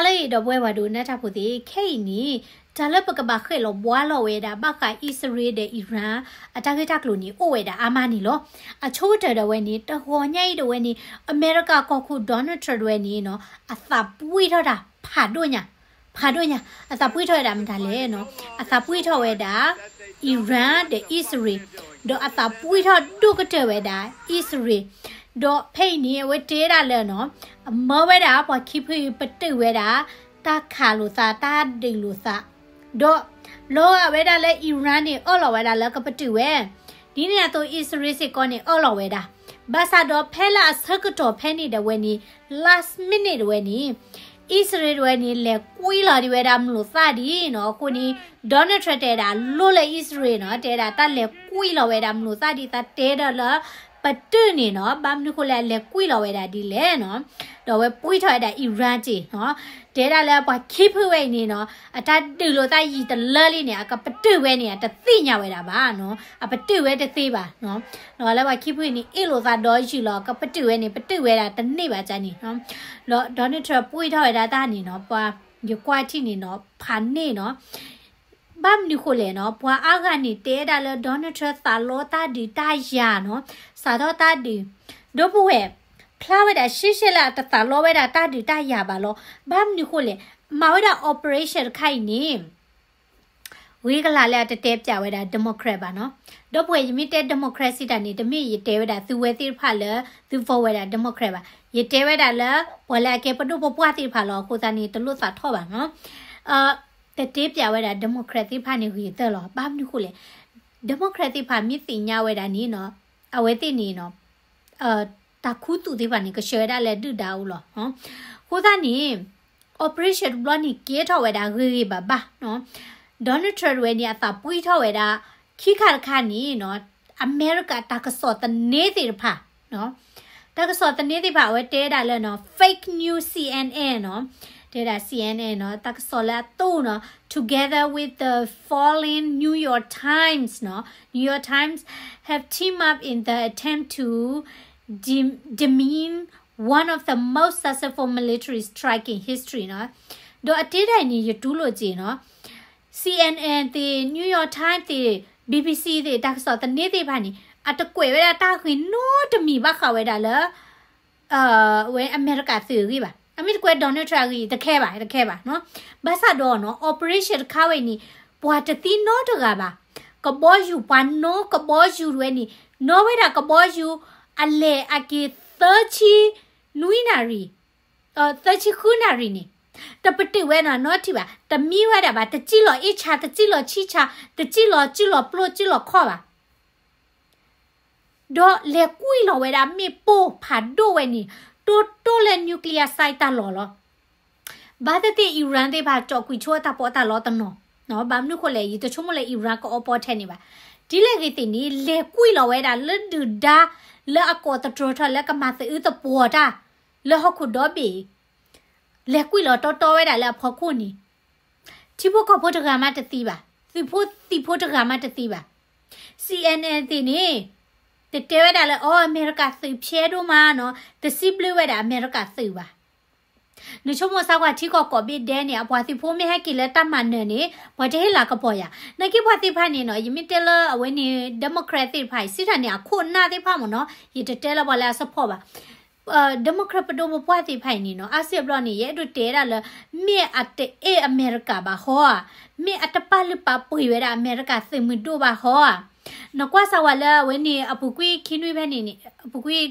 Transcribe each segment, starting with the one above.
လၢအံၤဒီးပဝဲပှၤဒိးနၢ်တၢ်ဖိသ့ၣ် ခဲအံၤန့ၣ် တၢ်လၢပကဘၣ်ဃဲၣ်လီၤဘှါလီၤဝဲဒၣ် ဘၣ်ဃးအံၣ်စရ့လးဒီးအံရၣ် အတၢ်ဂ့ၢ်တၢ်ကျိၤန့ၣ် အိၣ်ဝဲဒၣ်အါမးန့ၣ်လီၤ. အဆိကတၢၢ်ဒီးဝဲန့ၣ် တဂီၤညါအံၤဒီးဝဲန့ၣ် အမဲရကၤကီၢ်ခိၣ် Donald Trump ဒီးဝဲန့ၣ်နီၤ အသးပှံၢ်ထီၣ်တၢ်ဖးဒိၣ်ညါ ဖးဒိၣ်ညါ အသးပှံၢ်ထီၣ်ဝဲဒၣ်မတၤလဲၣ်နီၤ, အသးပှံၢ်ထီၣ်ဝဲဒၣ် အံရၣ်ဒီးအံၣ်စရ့လး, ဒီးအသးပှံၢ်ထီၣ်ဒိၣ်ကတၢၢ်ဝဲဒၣ်အံၣ်စရ့လး, ဒီးဖဲအံၤန့ၣ် အဝဲတဲဒၣ်လၢနီၤ, အမၢဝဲဒၣ်ပှၤခံဖုပတုာ်ဝဲဒၣ် တၢ်ခးလိာ်သး တၢ်ဒုးလိာ်သး, ဒီးလီၤဂာ်ဝဲဒၣ်လၢအံရၣ်န့ၣ် အၢၣ်လီၤဝဲဒၣ်လၢကပတုာ်ဝဲ, ဒ်န့ၣ်အသိးအံၣ်စရ့လးစ့ၢ်ကီးန့ၣ် အၢၣ်လီၤဝဲဒၣ်, ဘၣ်ဆၣ်ဒီးဖဲလၢအဆၢကတီၢ်ဖဲန့ၣ်ဒီးဝဲန့ၣ် last minute ဒီးဝဲန့ၣ် အံၣ်စရ့လးဒီးဝဲန့ၣ် လဲၤကွံလီၤဒံးဝဲဒၣ်မုၢ်လိာ်သၣ်ဒံးနီၤ, အဃိန့ၣ် Donald Trump တဲဒၣ် လိၣ်လၢအံၣ်စရ့လးနီၤ, တဲဒၣ်တၢ်လဲၤကွံလီၤဝဲဒၣ်မုၢ်လိာ်သၣ်ဒံး သးတဲဒီးလၢ ပတုာ်န့ၣ်နီၤ, ဘၣ်မနုၤဃိလဲၣ် အလဲၤကွံလီၤဝဲဒၣ်ဒ်လဲၣ်နီၤ, ဒီးအဝဲပှံၢ်ထီၣ်ဝဲဒၣ်အံရၣ်က့နီၤ, တဲဒၣ်လၢပှၤခံဖုဝဲအံၤန့ၣ်နီၤ, အတၢ်ဒုးလိာ်သးယံာ်တလၢလံန့ၣ် အကပတုာ်ဝဲန့ၣ် အတသ့ၣ်ညါဝဲဒၣ်ဘၣ်နီၤ, အပတုာ်ဝဲတသ့ဘၣ်နီၤ, ဒီးလၢပှၤခံဖုန့ၣ် အ့ၣ်လိာ်သးဒီးယုၢ်လီၤ ကပတုာ်ဝဲန့ၣ် ပတုာ်ဝဲဒၣ်တန့ၢ်ဘၣ်ကန့ၣ်နီၤ, ဒီး Donald Trump ပှံၢ်ထီၣ်ဝဲဒၣ်တၢ်န့ၣ်နီၤ, ပှၤယကွၢ်ထံၣ်န့ၣ်နီၤ ဖးန့ၢ်နီၤ ဘၣ်မနုၤဃိလဲၣ်နီၤ, ပှၤအါဂၤန့ၣ် တဲဒၣ်လၢ Donald Trump သးလီတၢ်ဒုးတၢ်ယၤနီၤ, စးထီၣ်တၢ်ဒုး, ဒီပုၢ်ဝဲၢ်, ဖျါဝဲဒၣ်ရှဲရှဲလၢအတသးလီဝဲဒၣ်တၢ်ဒုးတၢ်ယၤဘၣ်လီၤ, ဘၣ်မနုၤဃိလဲၣ်, မၤဝဲဒၣ် operation တခါအံၤန့ၣ် ဂ့ၤကလးလၢအတတဲပၠးဝဲဒၣ် Democrat ဘၣ်နီၤ, ဒီပုၢ်ဝဲၢ် ယမ့ၢ်တဲ Democrat စံးတၢ်န့ၣ် တမ့ၢ်ယတဲဝဲဒၣ်သုဝဲသ့ၣ်တဖၣ်လၢ သု vote ဝဲဒၣ် Democrat ဘၣ်, ယတဲဝဲဒၣ်လၢ ပှၤလၢအကဲပဒိၣ်ပပှၢ်သ့ၣ်တဖၣ်လီၤ, အဃိသတးန့ၣ် တလိၣ်သးထီၣ်ဘၣ်နီၤ တတဲပၠးဝဲဒၣ် Democrat သ့ၣ်တဖၣ်န့ၣ် ဂ့ၤကတၢၢ်လီၤ, ဘၣ်မနုၤဃိလဲၣ်, Democrat သ့ၣ်တဖၣ်မ့ၢ်သ့ၣ်ညါဝဲဒၣ်န့ၣ်နီၤ, အဝဲသ့ၣ်န့ၣ်နီၤ, တၢ်ခူသူၣ်သ့ၣ်တဖၣ်န့ၣ် ကဆှၢဝဲဒၣ်လၢဒုၣ်ဒါအအိၣ်လီၤ, အဃိသတးန့ၣ် operation တဘျီန့ၣ် ကဲထီၣ်ဝဲဒၣ်ဂ့ၤဂ့ၤဘၣ်ဘၣ်နီၤ, Donald Trump ဝဲန့ၣ် အသးပှံၢ်ထီၣ်ဝဲဒၣ် ခံခါတခါန့ၣ်နီၤ, အမဲရကၤတၢ်ကစီၣ်သန့သ့ၣ်တဖၣ် တၢ်ကစီၣ်သန့သ့ၣ်တဖၣ် အဝဲတဲဒၣ်လၢနီၤ fake news CNN နီၤ, တဲဒၣ် CNN နီၤ, တၢ်ကစီၣ်လၢအသိနီၤ, together with the falling New York Times နီၤ, New York Times have teamed up in the attempt to de- demean one of the most successful military strike in history နီၤ, ဒီးအတဲဒၣ်အံၤန့ၣ် ယတူၢ်လိာ်က့ၤနီၤ CNN သ့ၣ် New York Times သ့ၣ် BBC သ့ၣ် တၢ်ကစီၣ်သန့သ့ၣ်တဖၣ်န့ၣ် အတကွဲးဝဲဒၣ်တၢ်ဂ့ၢ်နီတမံၤဘၣ်ဃးဝဲဒၣ်လၢ ဝဲအမဲရကၤသုးအဂ့ၢ်ဘၣ်. အမ့ၢ်တကွဲး Donald Trump အဂ့ၢ် တခဲဘၣ် တခဲဘၣ်နီၤ. ဘၣ်ဆၣ်ဒီးနီၤ operation တခါဝဲအံၤန့ၣ် ပှၤတသံနီတဂၤဘၣ်. ကဘီယူၤ ပှၤနီကဘီယူၤဝဲန့ၣ် နီဝဲဒၣ်ကဘီယူၤ အလဲၤအက့ၤ သၢဆံနွံနၣ်ရံၣ် သၢဆံဃုနၣ်ရံၣ်န့ၣ် တပတုာ်ဝဲနီၤ နီထံၣ်ဘၣ်, တမံဝဲဒၣ်ဘၣ်, တစံၣ်လီၤအ့ၣ်ဆါ, တစံၣ်လီၤဆံၣ်ဆါ, တစံၣ်လီၤစံၣ်လီၤပျိ စံၣ်လီၤခီၣ်ဘၣ်. ဒီးလဲၤကွံာ်လီၤဝဲဒၣ်မ့ၣ်ပိၢ်ဖးဒိၣ်ဝဲန့ၣ် တိတိလၢ nuclear site တၢ်လီၢ်လီၤ. ဘၣ်သ့ၣ်သ့ၣ် Iran သ့ၣ်တဖၣ် ကၠီၣ်ကွံာ်ဆိအတၢ်ပီးတၢ်လီတနီၤ, ဘၣ်မနုၤဃိလဲၣ် ယတဆိကမိၣ်လၢ Iran ကအီပီထဲန့ၣ်ဘၣ်. ဒ်လဲၣ်ဂ့ၤသ့ၣ်န့ၣ် လဲၤကွံာ်လီၤဝဲဒၣ်လၢဒုၣ်ဒါ လၢအကိးသတြီၤထီၣ်လၢကမၤသးအုးသပှီၤတၢ် လၢဟီၣ်ခိၣ်ဒီဘ့ၣ် လဲၤကွံာ်လီၤတီတီဝဲဒၣ်လၢအဖီခိၣ်န့ၣ် ထံဖိကီၢ်ဖိတဂၤမးတသံဘၣ်, သုးဖိသံၣ်ဖိတဂၤမးတသံဘၣ်. CNN သ့ၣ်န့ၣ် တတဲဝဲဒၣ်လၢ အီ အမဲရကၤသုးဖျဲဒိၣ်မးနီၤ, တစံးဘျုးဝဲဒၣ်အမဲရကၤသုးဘၣ်. နဆိကမိၣ်စၢ်ကွၢ်ထံကီၢ်ကိးဘ့ၣ်ဒဲးန့ၣ် အပှၤသုးဖိမ့ၢ်ဟဲက့ၤလၢတၢ်မၤနၢၤန့ၣ် ပှၤတဟ့ၣ်လၤကပီၤယၤ. နာ်က့ပှၤသ့ၣ်တဖၣ်န့ၣ်နီၤ ယမ့ၢ်တဲလၢအဝဲန့ၣ် Democrat သ့ၣ်တဖၣ်အံၤ စံးတၢ်န့ၣ် အခိၣ်အနၢ်သ့ၣ်တဖၣ်မ့ၢ်နီၤ ယတတဲလၢပှၤလၢအ support ဘၣ် Democrat ပဒိၣ်ပပှၢ်သ့ၣ်တဖၣ်အံၤန့ၣ်နီၤ အါစုအဘျီန့ၣ် ယအဲၣ်ဒိးတဲဒၣ်လၢ မ့ၢ်အတအဲၣ်အမဲရကၤဘၣ်ဟီဧါ, မ့ၢ်အတပာ်လုၢ်ပာ်ပှ့ၤဝဲဒၣ်အမဲရကၤသုးမုၢ်ဒိၣ်ဘၣ်ဟီဧါ. နကွၢ်စၢ်ဝဲလၢအဝဲန့ၣ် အပူၤကွံာ်ခံနွံဖဲန့ၣ်န့ၣ် အပူၤကွံာ်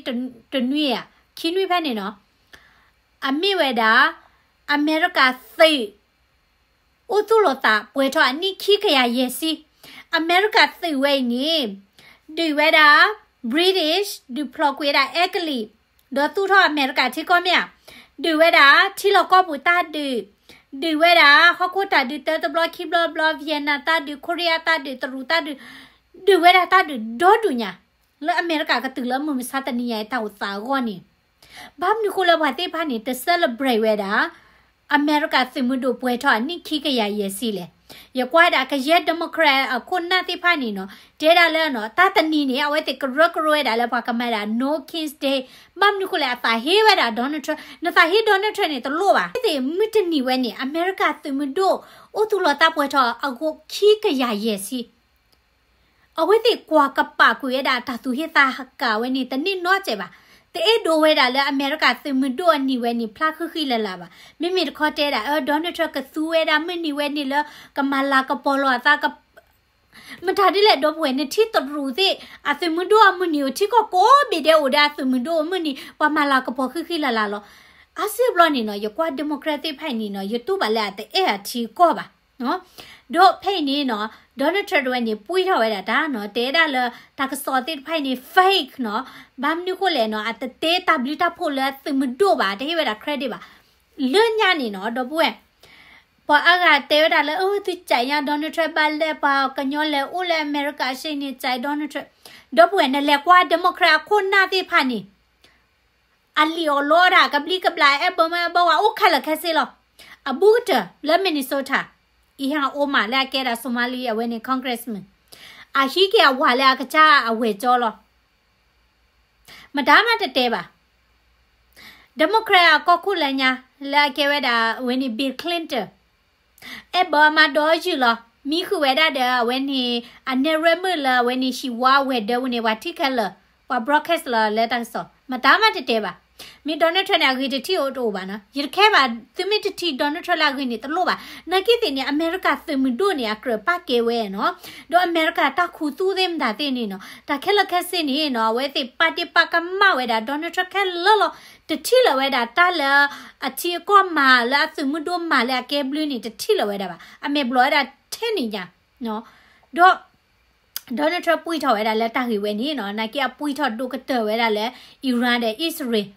တနွံဧါ ခံနွံဖဲန့ၣ်နီၤ အမ့ၢ်ဝဲဒၣ် အမဲရကၤသုး အိၣ်သူၣ်လီၤသးပှဲၤထီၣ်အနံၣ်ခံကယၤယဲၢ်ဆံ, အမဲရကၤသုးဝဲအံၤန့ၣ် ဒုးဝဲဒၣ် British ဒုးဖျိးကွံာ်ဝဲဒၣ်အဲကလံး ဒီးသူၣ်ထီၣ်အမဲရကၤထံကီၢ်မ့ၢ်ဧါ, ဒုးဝဲဒၣ်ထံလီၢ်ကီၢ်ပူၤတၢ်ဒုး, ဒုးဝဲဒၣ်ဟီၣ်ခိၣ်တၢ်ဒုးတၢတဘျီခံဘျီဘျီ Vietnam တၢ်ဒုး Korea တၢ်ဒုး တရူးတၢ်ဒုး, ဒုးဝဲဒၣ်တၢ်ဒုးဒီဒူၣ်ညါ လၢအမဲရကၤကတုၤလၢမုၢ်မဆါတနံၤညါအံၤတၢ်အိၣ်သးအဂီၢ်န့ၣ်, ဘၣ်မနုၤဃိလၢပှၤသ့ၣ်တဖၣ်န့ၣ် တ celebrate ဝဲဒၣ် အမဲရကၤသုးမုၢ်ဒိၣ်ပှဲၤထီၣ်အနံၣ်ခံကယၤယဲၢ်ဆံလဲၣ်. ယကွၢ်ဒၣ်ကယဲၢ် Democrat အခိၣ်နၢ်သ့ၣ်တဖၣ်န့ၣ်နီၤ တဲဒၣ်လၢနီၤ တၢ်တနံၤန့ၣ် အဝဲသ့ၣ်ကရၢကရိဝဲဒၣ်လၢပှၤကမၤဒၣ် No King's Day ဘၣ်မနုၤဃိလဲၣ် အသးဟ့ဝဲဒၣ် Donald Trump နသးဟ့ Donald Trump န့ၣ်တလိၣ်ဘၣ် အဝဲသ့ၣ်မုၢ်တနံၤဝဲန့ၣ် အမဲရကၤသုးမုၢ်ဒိၣ် အိၣ်သူၣ်လီၤတၢ်ပှဲၤထီၣ်အဂီၢ်ခံကယၤယဲၢ်ဆံ အဝဲသ့ၣ်ကွၢ်ကပာ်ကွံာ်ဝဲဒၣ်တၢ်သူၣ်ဟ့သးဟးကၤဝဲန့ၣ် တန့ၢ်နီတစဲးဘၣ်. တအဲၣ်ဒိးဝဲဒၣ်လၢအမဲရကၤသုးမုၢ်ဒိၣ်အနံၤဝဲန့ၣ် ဖျါဃံဃံလၤလၤဘၣ်. မ့မ့ၢ်တခီတဲဒၣ် အၢ Donald Trump ကသူဝဲဒၣ်မုၢ်နံၤဝဲန့ၣ်လၢ ကမၤလၤကပီၤလီၤအသး မတၤဒ်လဲၣ် ဒီပုၢ်ဝဲၢ် နထံၣ်တရူးသ့ၣ် အသုးမုၢ်ဒိၣ်အမုၢ်နံၤအိၣ်ထံကီၢ်ကိးဘ့ၣ်ဒဲးအိၣ်ဒီးအသုးမုၢ်ဒိၣ်အမုၢ်နံၤ ပှၤမၤလၤကပီၤဃံဃံလၤလၤလီၤ. အါစုအဘျီန့ၣ်နီၤ ယကွၢ် Democrat သ့ၣ်တဖၣ်အံၤန့ၣ်နီၤ ယတူၢ်ဘၣ်လၢအတအဲၣ်အထံအကီၢ်ဘၣ်. ဒီးဖဲအံၤန့ၣ်နီၤ Donald Trump တဝဲန့ၣ် ပှံၢ်ထီၣ်ဝဲဒၣ်တၢ်နီၤ တဲဒၣ်လၢတၢ်ကစီၣ်သ့ၣ်တဖၣ်အံၤန့ၣ် fake နီၤ ဘၣ်မနုၤဃိလဲၣ်နီၤ အတတဲတၢ်ဘျုးတၢ်ဖှိၣ်လၢသုးမုၢ်ဒိၣ်ဘၣ် တဟ့ၣ်ဝဲဒၣ် credit ဘၣ်. လၢညါန့ၣ်နီၤ ဒီပုၢ်ဝဲၢ် ပှၤအါဂၤတဲဝဲဒၣ်လၢ အၢ သုကးညါ Donald Trump ဘၣ်လဲၣ် ပှၤကညီလဲၤအိၣ်လၢအမဲရကၤစ့ၢ်န့ၣ် ကး Donald Trump ဒီပုၢ်ဝဲၢ် နလဲၤကွၢ် Democrat အခိၣ်နၢ်သ့ၣ်တဖၣ်န့ၣ် အလံာ်အီၣ်လီအီဒၣ် ကဘျံးကဘျၣ် အဲၣ်ဘၢမၢအဲၣ်ဘၢဝဲ အိၣ်ခဲလၢာ်ခဲဆ့လီၤ. အဘူးကတၢၢ်လၢ Minnesota အံၤဟးအိၣ်မးလၢအကဲဒၣ် Somali အဝဲန့ၣ် congressman အဟံးက့ၤအဝၤလၢအကစၢ်အဝဲၢ်ကၠီလီၤ. မတၤမးတတဲဘၣ်. Democrat အကီၢ်ခိၣ်လၢညါ လၢအကဲဝဲဒၣ်အဝဲန့ၣ် Bill Clinton အဲၣ်ဘၢအမါဒီးယုၢ်လီၤ. မံဃုာ်ဝဲဒၣ်ဒီးအဝဲန့ၣ် အနဲၣ်ရွဲမုၣ်လၢအဝဲန့ၣ် ဟံၣ်ဝါဝဲၢ်ဒၢပူၤန့ၣ် ပှၤထံၣ်ခဲလၢာ် ပှၤ broadcast လီၤလၢတၢ်ကစီၣ် မတၤမးတတဲဘၣ်. မ့ၢ် Donald Trump န့ၣ် အဂ့ၤတထံၣ်အိၣ်တအိၣ်ဘၣ်နီၤ ယတခဲဘၣ်. သုမ့ၢ်တထံၣ် Donald Trump လၢအဂ့ၤန့ၣ် တလိၣ်ဘၣ်. နာ်က့သ့ၣ်န့ၣ် အမဲရကၤသုးမုၢ်ဒိၣ်န့ၣ် အကြၢးပာ်ကဲဝဲနီၤ ဒီးအမဲရကၤတၢ်ခူသူၣ်သ့ၣ်မတၤသ့ၣ်န့ၣ်နီၤ တၢ်ခဲလၢာ်ခဲဆ့န့ၣ်နီၤ အဝဲသ့ၣ်ပာ်တ့ၢ်ပာ်ကမၣ်ဝဲဒၣ် Donald Trump ခဲလၢာ်လီၤ. တထံၣ်လၢၤဝဲဒၣ်တၢ်လၢ အထံအကီၢ်မၤလၢအသုးမုၢ်ဒိၣ်မၤလၢအကဲဘျုးန့ၣ် တထံၣ်လၢၤဝဲဒၣ်ဘၣ်. အမဲာ်ဘျီၣ်ဝဲဒၣ်ထဲန့ၣ်ညါ ဒီး Donald Trump ပှံၢ်ထီၣ်ဝဲဒၣ်လၢတၢ်ဂ့ၢ်ဝဲန့ၣ်နီၤ နာ်က့အပှံၢ်ထီၣ်ဒိၣ်ကတၢၢ်ဝဲဒၣ်လၢ Iran ဒီး Israel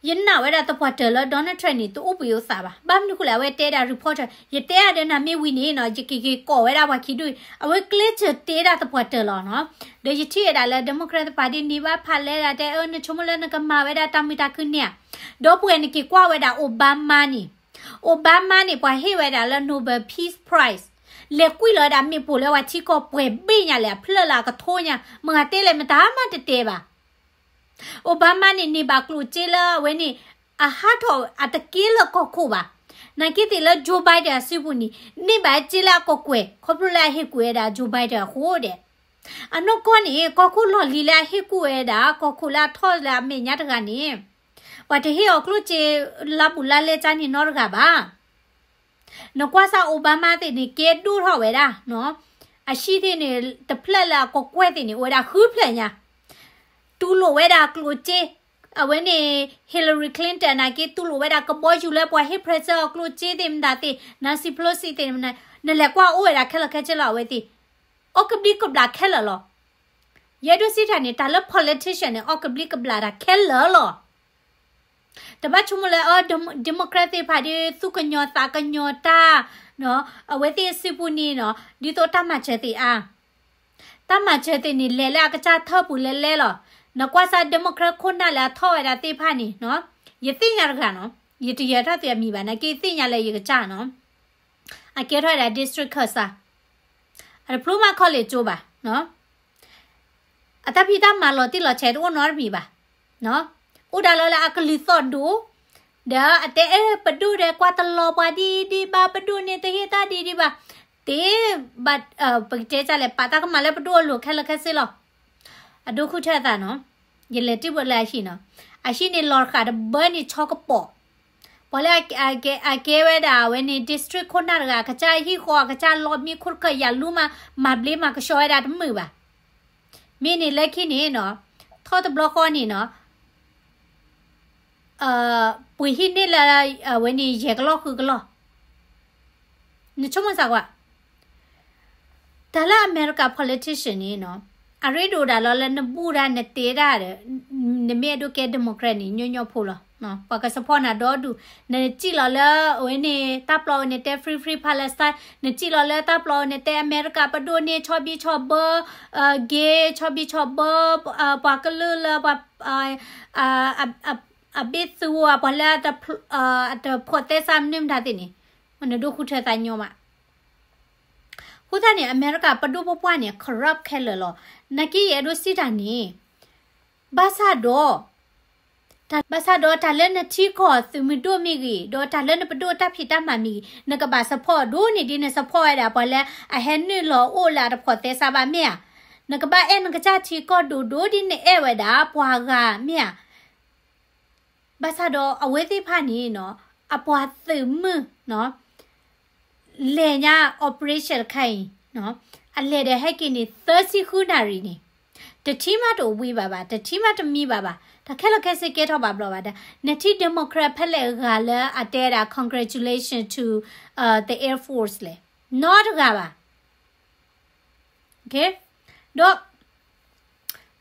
ယနာ်ဝဲဒၣ်သပှၢ်တၢၢ်လၢ Donald Trump န့ၣ် တအိၣ်ဘှံးအိၣ်သးဘၣ်. ဘၣ်မနုၤဃိလဲၣ် အဝဲတဲဒၣ် reporter ယတဲအါဒီးနၤမ့ၢ်ဝံၤန့ၣ်နီၤ ယကက့ၤကိးဝဲဒၣ်ပှၤခံဒူၣ် အဝဲကျဲစၢၤတဲဒၣ်သပှၢ်တၢၢ်လီၤနီၤ. ဒီးယထံၣ်ဝဲဒၣ်လၢ Democrat သ့ၣ်တဖၣ်ဒ်န့ၣ်ဘၣ်ဖးလဲၣ်ဒၣ်တဲ အၢ နဆိကမိၣ်လၢနကမၤဝဲဒၣ်တၢ်မုာ်တၢ်ခုၣ်န့ၣ်ဧါ. ဒီပုၢ်ဝဲၢ် နက့ၤကွၢ်ဝဲဒၣ် Obama န့ၣ် Obama န့ၣ် ပှၤဟ့ၣ်ဝဲဒၣ်လၢ Nobel Peace Prize လဲၤကွံာ်လီၤဝဲဒၣ်မ့ၣ်ပိၢ်လၢပှၤထံကီၢ်ပှဲၤဘ့ၣ်ညါလဲၣ် အဖျၢၣ်လၢအကထိညါ မတၤတဲလဲၣ် မတၤမးတတဲဘၣ်. Obama န့ၣ် န့ၢ်ဘၣ်ကျိၣ်စ့လၢအဝဲန့ၣ် အဟးထီၣ်အတက့ၢ်လၢကီၢ်ခိၣ်ဘၣ်. နာ်က့သ့ၣ်လၢ Joe Biden အစုပူၤန့ၣ် န့ၢ်ဘၣ်စ့လၢအကီၢ်ကွဲၢ် ခီဖျိလၢအဟ့ၣ်ကူၣ်ဝဲဒၣ် Joe Biden အဃိဒီး အနီၢ်ကီၢ်န့ၣ် ကီၢ်ခိၣ်လီၢ်လံၤလၢအဟ့ၣ်ကူၣ်ဝဲဒၣ် ကီၢ်ခိၣ်လၢအထီၣ်လၢအမဲာ်ညါတဂၤန့ၣ် ပှၤတဟ့ၣ်အီၤကျိၣ်စ့လါဘူးလါလဲကၠါန့ၣ်နီတဂၤဘၣ်. နကွၢ်စၢ် Obama သ့ၣ်န့ၣ် ကဲဒိၣ်ထီၣ်ဝဲဒၣ် အဟံၣ်သ့ၣ်န့ၣ် တဖျၢၣ်လၢအကီၢ်ကွဲၢ်သ့ၣ်န့ၣ် အိၣ်ဝဲဒၣ်ဃုဖျၢၣ်ညါ တူၢ်လိာ်ဝဲဒၣ်ကျိၣ်စ့ အဝဲန့ၣ် Hillary Clinton နာ်က့ တူၢ်လိာ်ဝဲဒၣ်ကဘီယူၤလၢပှၤဟ့ၣ် present အီၤကျိၣ်စ့သ့ၣ်မတၤသ့ၣ် Nancy Pelosi သ့ၣ် နလဲၤကွၢ်အိၣ်ဝဲဒၣ်ခဲလၢာ်ခဲဆ့လီၤ အဝဲသ့ၣ် အီၣ်ကဘျံးကဘျၣ်ခဲလၢာ်လီၤ. ယအဲၣ်ဒိးစံးတၢ်န့ၣ် တၢ်လၢ politician န့ၣ် အီၣ်ကဘျံးကဘျၣ်တၢ်ခဲလၢာ်လီၤ. တဘၣ်ဆိကမိၣ်လၢ အၢ Democrat သ့ၣ်တဖၣ်ဒီး သူၣ်ကညီၤသးကညီၤတၢ် အဝဲသ့ၣ်အစုပူၤန့ၣ်နီၤ ဒ်သိးတၢ်မၤစၢၤသ့ၣ်အါ တၢ်မၤစၢၤသ့ၣ်န့ၣ် လဲၤလၢအကစၢ်ထၢၣ်ပူၤလဲၤလဲၤလီၤ. နကွၢ်စၢ် Democrat ခိၣ်နၢ်လၢအထီၣ်ဝဲဒၣ်သ့ၣ်တဖၣ်န့ၣ်နီၤ ယသ့ၣ်ညါတဂၤနီၤ ယတယၢၤထီၣ်သုအမံၤဘၣ် နာ်က့သ့ၣ်ညါလၢယကစၢ်နီၤ အကဲထီၣ်ဝဲဒၣ် district ခၢၣ်စး အတဖျိမး college ကၠိဘၣ် အတၢ်ဖံးတၢ်မၤလီၤတံၢ်လီၤဆဲးတအိၣ်နီတမံၤဘၣ်. အိၣ်ဒၣ်လီၤလၢအကလုၢ်သီၣ်ဒိၣ်, ဒီးအတဲအၢ ပဒိၣ်ဒီးကွၢ်တလီၤပှၤဒ်ဒ်ဘၣ် ပဒိၣ်န့ၣ်တဟ့ၣ်တၢ်ဒ်ဒ်ဘၣ်, တ့ၢ်ဘၣ် ပကတဲဒ်လဲၣ် ပာ်တၢ်ကမၣ်လၢပဒိၣ်အလိၤခဲလၢာ်ခဲဆ့လီၤ. အဒိၣ်ဃုထၢသးနီၤ, ယလဲၤတံၢ်ဘၣ်လၢအဟံၣ်နီၤ, အဟံၣ်န့ၣ်လီၤဃာ်တဘၢန့ၣ်ဆီကပိာ် ပှၤလၢအကဲဝဲဒၣ်အဝဲန့ၣ် district ခိၣ်နၢ်တဂၤ အကစၢ်ဟံၣ်ဃီ အကစၢ်လီမံခိၣ်တခၢၣ် ယၤလူမး မၤဘျ့မၤကဆှီဝဲဒၣ်တမုာ်ဘၣ်. မ့ၢ်န့ၣ်လၢခံန့ၣ်နီၤ, ထီၣ်တဘျီဃီန့ၣ်နီၤ, ပှ့ၤဟံၣ်န့ၢ်လၢအဝဲန့ၣ်ယဲၢ်ကလီၢ်ဃုကလီၢ်, နဆိကမိၣ်စ့ၢ်ကီး တၢ်လၢအမဲရကၤ politician န့ၣ်နီၤ, အရ့ဒိၣ်ဒၣ်လီၤလၢနဘူၣ်တၢ်နတဲတၢ်ဒီး, နမ့ၢ်အဲၣ်ဒိးကဲ Democrat န့ၣ် ညီညီဖိလီၤ. ပှၤက support နၤဒီဒူၣ်, နစံၣ်လီၤလၢအဝဲန့ၣ် တၢ်ပျီအီၤန့ၣ်တဲ free free Palestine, နစံၣ်လီၤလၢတၢ်ပျီအီၤန့ၣ်တဲ အမဲရကၤပဒိၣ်န့ၣ် ဆီဘံၣ်ဆီဘၢ, gay ဆီဘံၣ်ဆီဘၢ, ပှၤကလုာ်လၢပှၤ အဘ့ၣ်သူဝဲ ပှၤလၢအတဖိးသဲစးမနုၤမတၤသ့ၣ်န့ၣ်, နဒိၣ်ဃုထၢသးညီမး အဃိသတးန့ၣ် အမဲရကၤပဒိၣ်ပပှၢ်န့ၣ် corrupt ခဲလၢာ်လီၤ. နာ်က့ယအဲၣ်ဒိးစံးတၢ်န့ၣ် ဘၣ်ဆၣ်ဒီး တၢ် ဘၣ်ဆၣ်ဒီးတၢ်လၢနထံကီၢ်သုးမုၢ်ဒိၣ်မ့ၢ်ဂ့ၤ, ဒီးတၢ်လၢနပဒိၣ်တၢ်ဖံးတၢ်မၤမ့ၢ်ဂ့ၤ, နကဘၣ် support ဒိၣ်န့ၢ်ဒ်န support ဝဲဒၣ် ပှၤလၢအဟဲနုာ်လီၤအိၣ်လၢအတဖိးသဲစးဘၣ်မ့ၢ်ဧါ. နကဘၣ်အဲၣ်နကစၢ်ထံကီၢ်ဒိၣ်ဒိၣ်ဒ်နအဲၣ်ဝဲဒၣ်ပှၤဂၤမ့ၢ်ဧါ. ဘၣ်ဆၣ်ဒီးအဝဲသ့ၣ်တဖၣ်န့ၣ်နီၤ အပှၤသုးမုၢ်နီၤ လဲၤညါ operation တခါအံၤနီၤ အလဲၤဒီးဟဲက့ၤန့ၣ် သၢဆံဃုနၣ်ရံၣ်န့ၣ် တထံၣ်မးတအိၣ်ဘှံးဘၣ်ဘၣ်, တထံၣ်မးတမံဘၣ်ဘၣ်, တၢ်ခဲလၢာ်ခဲဆ့ကဲထီၣ်ဘၣ်ဘျီးဘၣ်ဒီး နထံၣ် Democrat ဖဲလဲၣ်ဂၤလၢအတဲဒၣ် congratulation to the Air Force လဲၣ်, နီတဂၤဘၣ်. ဒီး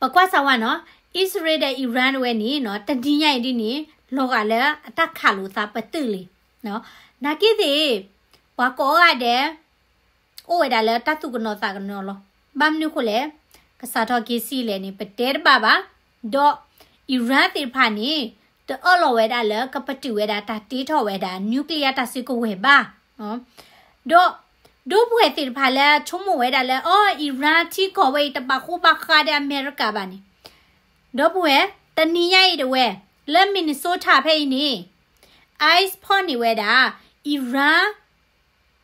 ပကွၢ်စၢ်ဝဲနီၤ အံၣ်စရ့လးဒီး Iran ဝဲန့ၣ်နီၤ တနံၤညါအံၤဒ်န့ၣ် လီၤဂာ်လၢအတၢ်ခးလိာ်သးပတုာ်လံ. နာ်က့သ့ၣ် ပှၤကိးဂၤဒဲး အိၣ်ဝဲဒၣ်လၢတၢ်သူၣ်ကနီၤသးကနီၤလီၤ. ဘၣ်မနုၤဃိလဲၣ်, ကစးထီၣ်က့ၤဆံးလဲၣ်န့ၣ် ပတဲတဘၣ်ဘၣ်. ဒီး Iran သ့ၣ်တဖၣ်န့ၣ် တအၢၣ်လီၤဝဲဒၣ်လၢကပတုာ်ဝဲဒၣ်တၢ်တ့ထီၣ်ဝဲဒၣ် nuclear တၢ်စုကဝဲၤဘၣ်. ဒီး ဒိၣ်ပှဲၤသ့ၣ်တဖၣ်လၢဆိကမိၣ်ဝဲဒၣ်လၢ အီ Iran ထံကီၢ်ဝဲအံၤတဘၣ်ဃိဘၣ်ဃးဒီးအမဲရကၤဘၣ်န့ၣ်, ဒီပုၢ်ဝဲၢ် တနံၤညါအံၤတဝဲ လၢ Minnesota ဖဲအံၤန့ၣ် ICE ဖီၣ်န့ၢ်ဝဲဒၣ် Iran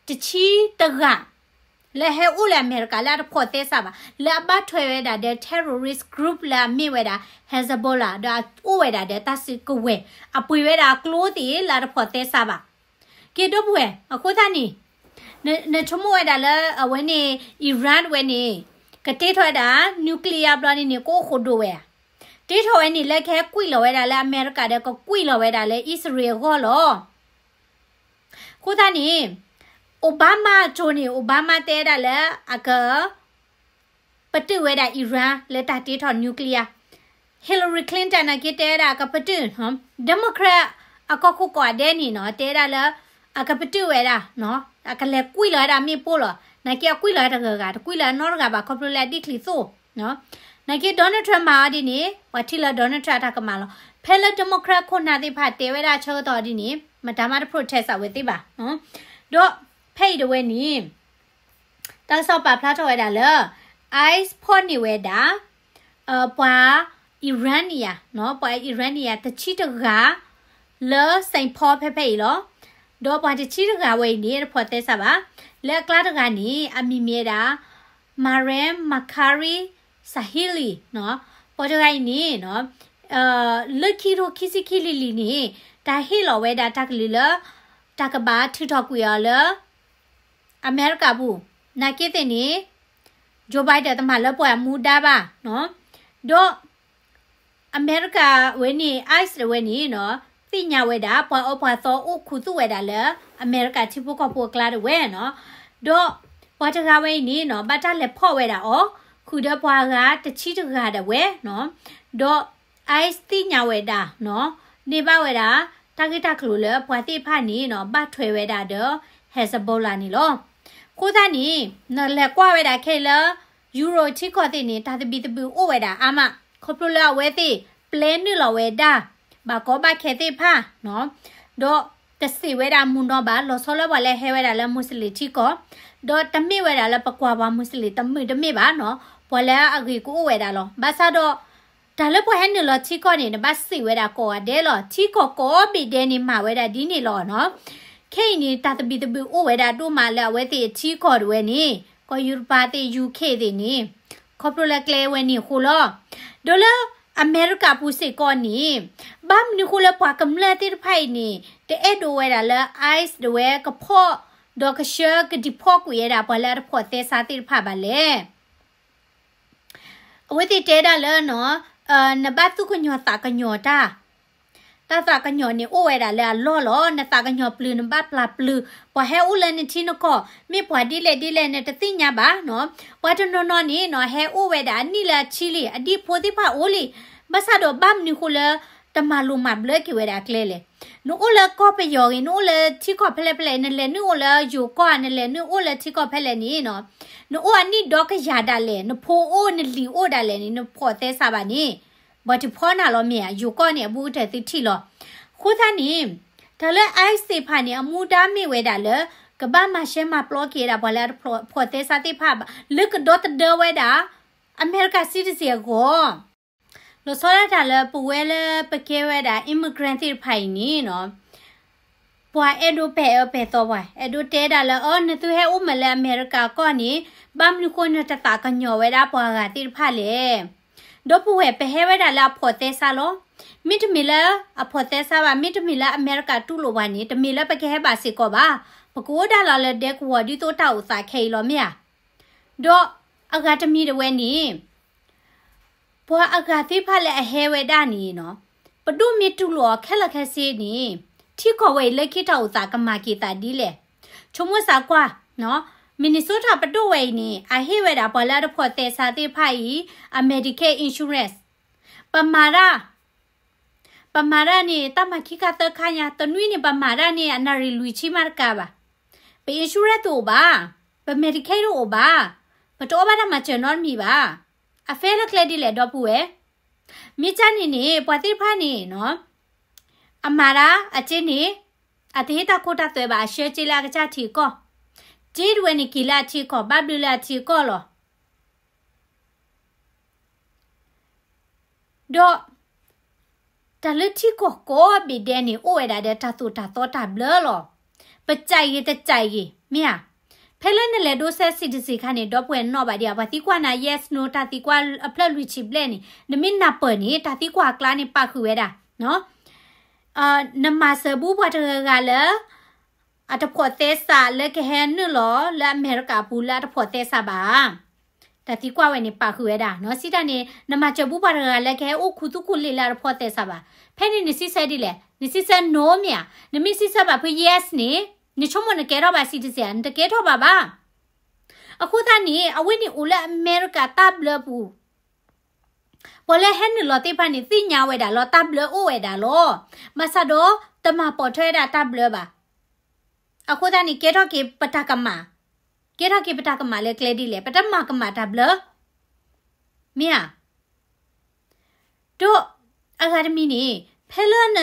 တဆံတဂၤ လၢဟဲအိၣ်လၢအမဲရကၤလၢအတဖိးသဲစးဘၣ် လၢအဘၣ်ထွဲဝဲဒၣ်ဒီး terrorist group လၢအမ့ၢ်ဝဲဒၣ် Hezbollah ဒီးအအိၣ်ဝဲဒၣ်ဒီးတၢ်စုကဝဲၤ အပှ့ၤဝဲဒၣ်အကျိသ့ၣ်လၢအတဖိးသဲစးဘၣ်. က့ ဒီပုၢ်ဝဲၢ် အဃိသတးန့ၣ် နဆိကမိၣ်ဝဲဒၣ်လၢအဝဲန့ၣ် Iran ဝဲန့ၣ် ကတ့ထီၣ်ဝဲဒၣ် nuclear ဘျီန့ၣ်န့ၣ် ကအိၣ်ဃိးဒိဝဲဧါ. တ့ထီၣ်ဝဲန့ၣ်လၢကဟဲကွံာ်လီၤဝဲဒၣ်လၢအမဲရကၤဒီး ကကွံာ်လီၤဝဲဒၣ်လၢအံၣ်စရ့လးအဂီၢ်လီၤ. အဃိသတးန့ၣ် Obama အစိၤန့ၣ် Obama တဲဝဲဒၣ်လၢအက ပတုာ်ဝဲဒၣ် Iran လၢတၢ်တ့ထီၣ် nuclear. Hillary Clinton နာ်က့တဲဝဲဒၣ်အကပတုာ်, Democrat အကီၢ်ခိၣ်ကိးဂၤဒဲးန့ၣ်နီၤ တဲဝဲဒၣ်လၢ အကပတုာ်ဝဲဒၣ်, အကလဲၤကွံာ်လီၤဝဲဒၣ်မ့ၣ်ပိၢ်လီၤ. နာ်က့အကွံာ်လီၤဝဲတဂၤဂၤ, တကွံာ်လီၤနီတဂၤဘၣ် ခီဖျိလၢအဒံၣ်ချံသိၣ်. နာ်က့ Donald Trump မၤအီၤဒ်န့ၣ် ပှၤထံၣ်လၢ Donald Trump အတၢ်ကမၣ်လီၤ. ဖဲလၢ Democrat ခိၣ်နၢ်သ့ၣ်တဖၣ်တဲဝဲဒၣ်ဆၢကတီၢ်ဒ်န့ၣ် မတၤမးတ protest အဝဲသ့ၣ်ဘၣ်. ဒီးဖဲအံၤတဝဲန့ၣ် တၢ်ကစီၣ်ပာ်ဖျါထီၣ်ဝဲဒၣ်လၢ ICE ဖီၣ်န့ၢ်ဝဲဒၣ် ပှၤ Iranian နီၤ, ပှၤ Iranian တဆံတဂၤ လၢ Saint Paul ဖဲဖဲအံၤလီၤ. ဒီးပှၤတဆံတဂၤဝဲအံၤန့ၣ် တဖိးသဲစးဘၣ်. လၢအကျါတဂၤန့ၣ် အမံၤမ့ၢ်ဝဲဒၣ် Maryam Makari Saheli နီၤ, ပှၤတဂၤအံၤန့ၣ်နီၤ လၢခံကထိခံဆံခံလံၤလံၤန့ၣ် တၢ်ဟ့ၣ်လီၤဝဲဒၣ်တၢ်ကလုၢ်လၢ တၢ်ကဘၣ်ထုးထီၣ်ကွံာ်အီၤလၢ အမဲရကၤပူၤ, နာ်က့သ့ၣ်န့ၣ် Joe Biden တမၤလၢပှဲၤအမူဒါဘၣ်နီၤ. ဒီး အမဲရကၤဝဲန့ၣ် ICE ဝဲန့ၣ်နီၤ သ့ၣ်ညါဝဲဒၣ် ပှၤအၢပှၤသီအိၣ်ခူသူၣ်ဝဲဒၣ်လၢ အမဲရကၤထံဖိကီၢ်ဖိအကျါတဝဲနီၤ. ဒီးပှၤတဂၤဝဲအံၤန့ၣ်နီၤ ဘၣ်တၢ်လဲၤဖီၣ်ဝဲဒၣ်အီၤ ဃုာ်ဒီးပှၤဂၤတဆံတဂၤဒၣ်ဝဲနီၤ. ဒီး ICE သ့ၣ်ညါဝဲဒၣ်နီၤ န့ၢ်ဘၣ်ဝဲဒၣ် တၢ်ဂ့ၢ်တၢ်ကျိၤလၢပှၤသ့ၣ်တဖၣ်န့ၣ်နီၤ ဘၣ်ထွဲဝဲဒၣ်ဒီး Hezbollah န့ၣ်လီၤ. အဃိသတးန့ၣ် နလဲၤကွၢ်ဝဲဒၣ်ခဲအံၤလၢ Europe ထံကီၢ်သ့ၣ်န့ၣ် တၢ်သဘံၣ်သဘုၣ်အိၣ်ဝဲဒၣ်အါမး ခီဖျိလၢအဝဲသ့ၣ် ပျဲနုာ်လီၤဝဲဒၣ် ဘၣ်ကီဘၣ်ခဲသ့ၣ်တဖၣ်နီၤ. ဒီးတစံးဝဲဒၣ်မုၢ်နီၢ်ဘၣ် လီၤဆီလၢပှၤလၢဟဲဝဲဒၣ်လၢ Muslim ထံကီၢ်, ဒီးတမ့ၢ်ဝဲဒၣ်လၢပကွၢ်ပှၤ Muslim တမုာ်တမ့ၢ်ဘၣ်နီၤ, ပှၤလၢအဂ့ၤကအိၣ်ဝဲဒၣ်လီၤ. ဘၣ်ဆၣ်ဒီး တၢ်လၢပှၤဟဲနုာ်လီၤထံကီၢ်န့ၣ် နဘၣ်စံးဝဲဒၣ်ကိးဂၤဒဲးလီၤ. ထံကီၢ်ကိးဘ့ၣ်ဒဲးန့ၣ် မၤဝဲဒၣ်ဒ်န့ၣ်လီၤနီၤ. ခဲအံၤန့ၣ် တၢ်သဘံၣ်သဘုၣ်အိၣ်ဝဲဒၣ်ဒိၣ်မးလၢအဝဲသ့ၣ်အထံကီၢ်တဝဲန့ၣ် ကီၢ်ယူရပၤသ့ၣ် UK သ့ၣ်န့ၣ် ခီဖျိလၢကျဲဝဲန့ၣ်အဃိလီၤ. ဒီးလၢအမဲရကၤပူၤစ့ၢ်ကီးန့ၣ် ဘၣ်မနုၤဃိလၢပှၤကမျၢၢ်သ့ၣ်တဖၣ်အံၤန့ၣ် တအဲၣ်ဒိးဝဲဒၣ်လၢ ICE တဝဲကဖီၣ် ဒီးကဆှၢက deport ကွံာ်ဝဲဒၣ်ပှၤလၢအတဖိးသဲစးသ့ၣ်တဖၣ်ဘၣ်လဲၣ်. အဝဲသ့ၣ်တဲဒၣ်လၢနီၤ နဘၣ်သူၣ်ကညီၤသးကညီၤတၢ်, တၢ်သးကညီၤန့ၣ်အိၣ်ဝဲဒၣ်လၢအလီၢ်လီၤ. နသးကညီၤပျုၤ နဘၣ်ပျၢ်ပျုၤ, ပှၤဟဲအိၣ်လၢနထံနကီၢ် မ့ၢ်ပှၤဒ်လဲၣ်ဒ်လဲၣ်နတသ့ၣ်ညါဘၣ်နီၤ. ပှၤတနီၤနီၤန့ၣ်နီၤ ဟဲအိၣ်ဝဲဒၣ်အနံၣ်လၢအဆံလံ အဒံၣ်ဖိသ့ၣ်တဖၣ်အိၣ်လံ, ဘၣ်ဆၣ်ဒီးဘၣ်မနုၤဃိလၢ တမၤလိၤမၤဘျၢက့ၤဝဲဒၣ်အကျဲလဲၣ်. နအိၣ်လၢကီၢ်ပယီၤဂ့ၤ နအိၣ်လၢထံကီၢ်ဖဲလဲၣ်ဖဲလဲၣ် နလဲၤနုာ်အိၣ်လၢယိၤကီၢ် နလဲၤနုာ်အိၣ်လၢထံကီၢ်ဖဲလဲၣ်န့ၣ်နီၤ နအိၣ်အနံၣ်ဒီကယၤဒၣ်လဲာ် နဖိအိၣ်နလံၤအိၣ်ဒၣ်လဲာ်န့ၣ် နဖိးသဲစးဘၣ်န့ၣ် ပှၤတဖီနၤလီၤမ့ၢ်ဧါ. ယိၤကီၢ်န့ၣ် အဘူးကတၢၢ်သုထံၣ်လီၤ. အဃိသတးန့ၣ် တၢ်လၢ ICE သ့ၣ်တဖၣ်န့ၣ် အမူဒါမ့ၢ်ဝဲဒၣ်လၢ ကဘၣ်မၤရှဲမၤပျီက့ၤဒၣ်ပှၤလၢအတဖျိးသဲစးသ့ၣ်တဖၣ်ဘၣ်, လၢကဒီသဒၢဝဲဒၣ် အမဲရကၤ citizen အဂီၢ် လီၤဆီဒၣ်တၢ်လၢပဝဲလၢပကဲဝဲဒၣ် immigrant သ့ၣ်တဖၣ်အံၤန့ၣ်နီၤ, ပှၤအဲၣ်ဒိးပဲာ်အၢပဲာ်သီပှၤ, အဲၣ်ဒိးတဲဒၣ်လၢ အၢ နသုဟဲအိၣ်မးလၢအမဲရကၤကီၢ်န့ၣ် ဘၣ်မနုၤဃိနတသးကညီၤဝဲဒၣ်ပှၤဂၤသ့ၣ်တဖၣ်လဲၣ်. ဒီပုၢ်ဝဲၢ် ပဟဲဝဲဒၣ်လၢအဖျိးသဲစးလီၤ. မ့တမ့ၢ်လၢအဖျိးသဲစးဘၣ်, မ့တမ့ၢ်လၢအမဲရကၤတူၢ်လိာ်ပှၤန့ၣ် တမ့ၢ်လၢပကဟဲဘၣ်စ့ၢ်ကီးဘၣ်. ပကအိၣ်ဒၣ်လီၤလၢဒဲကဝီၤဒ်သိးတၢ်အိၣ်သးခဲအံၤလီၤမ့ၢ်ဧါ. ဒီးအဂၤတမံၤတဝဲန့ၣ် ပှၤအဂၤသ့ၣ်တဖၣ်လၢအဟဲဝဲဒၣ်န့ၣ်နီၤ, ပဒိၣ်မ့ၢ်တူၢ်လိာ်အီၤခဲလၢာ်ခဲဆ့န့ၣ် ထံကီၢ်ဝဲအံၤလၢခံတၢ်အိၣ်သးကမၤက့ၤသးဒ်လဲၣ်. ဆိကမိၣ်စးကွၢ်, Minnesota ပဒိၣ်ဝဲအံၤန့ၣ် အဟ့ၣ်ဝဲဒၣ်ပှၤလၢအတဖျိးသဲစးသ့ၣ်တဖၣ်အံၤ အ Medicaid insurance. ပမၤတၢ် ပမၤတၢ်န့ၣ် တၢ်မၤခံခါသၢခါညါ, တနွံန့ၣ် ပမၤတၢ်န့ၣ် အနၣ်ရံၣ်လွံၢ်ဆံမးတကးဘၣ်. ပ insurance တအိၣ်ဘၣ်, ပ Medicaid တအိၣ်ဘၣ်, ပတအီၣ်ဘၣ်တၢ်မၤစၢၤနီတမံၤဘၣ်. အ fair လၢကျဲဒ်လဲၣ် ဒီပုၢ်ဝဲၢ်. မ့ၢ်ကန့ၣ်န့ၣ် ပှၤသ့ၣ်တဖၣ်န့ၣ်နီၤ, အမၤတၢ်အစ့န့ၣ် အတဟ့ၣ်တၢ်ခိတၢ်သွဲဘၣ်, အဆှၢစ့လၢအကစၢ်ထံကီၢ်, စ့တဝဲန့ၣ်က့ၤလၢအထံကီၢ်, ဘၣ်ဘျုးလၢအထံကီၢ်လီၤ. ဒီး တၢ်လၢထံကီၢ်ကိးဘ့ၣ်ဒဲးန့ၣ် အိၣ်ဝဲဒၣ်ဒီးတၢ်သိၣ်တၢ်သီတၢ်ဘျၢလီၤ. ပစၢ်ဂ့ၤတစၢ်ဂ့ၤ မ့ၢ်ဧါ. ဖဲလၢနလဲၤဒိးစဲ citizen ခါန့ၣ် ဒီပုၢ်ဝဲၢ်နီၣ်ဘၣ်ဒံးဧါ, ပှၤသံကွၢ်နၤ yes no တၢ်သံကွၢ်အဖျၢၣ်လွံၢ်ဆံဘျဲၣ်န့ၣ်, နမ့ၢ်နၢ်ပၢၢ်န့ၣ် တၢ်သံကွၢ်အကျါန့ၣ် ပာ်ဃုာ်ဝဲဒၣ် နမၤစၢၤဘူးပှၤတဂၤဂၤလၢ အတဖှီၣ်သဲစးလၢကဟဲနုာ်လီၤလၢအမဲရကၤအပူၤလၢအတဖှီၣ်သဲစးဘၣ်ဧါ. တၢ်သံကွၢ်ဝဲန့ၣ် ပာ်ဃုာ်ဝဲဒၣ်နီၤ, စံးတၢ်န့ၣ် နမၤစၢၤဘူးပှၤတဂၤဂၤလၢကဟဲအိၣ်ခူသူၣ်ခူလ့ၣ်လၢအတဖှီၣ်သဲစးဘၣ်. ဖဲန့ၣ်နစံးဆၢဒ်လဲၣ်, နစံးဆၢ no မ့ၢ်ဧါ. နမ့ၢ်စံးဆၢဘၣ်ဖု yes န့ၣ် နဆိကမိၣ်နကဲထီၣ်ဘၣ် citizen ဧါ, နတကဲထီၣ်ဘၣ်ဘၣ်. အဃိသတးန့ၣ် အဝဲန့ၣ်အိၣ်လၢအမဲရကၤတၢ်ဘျၢပူၤ ပှၤလၢဟဲနုာ်လီၤသ့ၣ်တဖၣ်န့ၣ် သ့ၣ်ညါဝဲဒၣ်လီၤ, တၢ်ဘျၢအိၣ်ဝဲဒၣ်လီၤ. ဘၣ်ဆၣ်ဒီး တမၤပိာ်ထွဲဝဲဒၣ်တၢ်ဘျၢဘၣ်. အဃိသတးန့ၣ် ကဲထီၣ်က့ၤပတၢ်ကမၣ်, ကဲထီၣ်က့ၤပတၢ်ကမၣ်လၢကျဲဒ်လဲၣ်, ပတမၤကမၣ်တၢ်ဘျၢ, မ့ၢ်ဧါ. ဒီးအဂၤတမံၤန့ၣ် ဖဲလၢန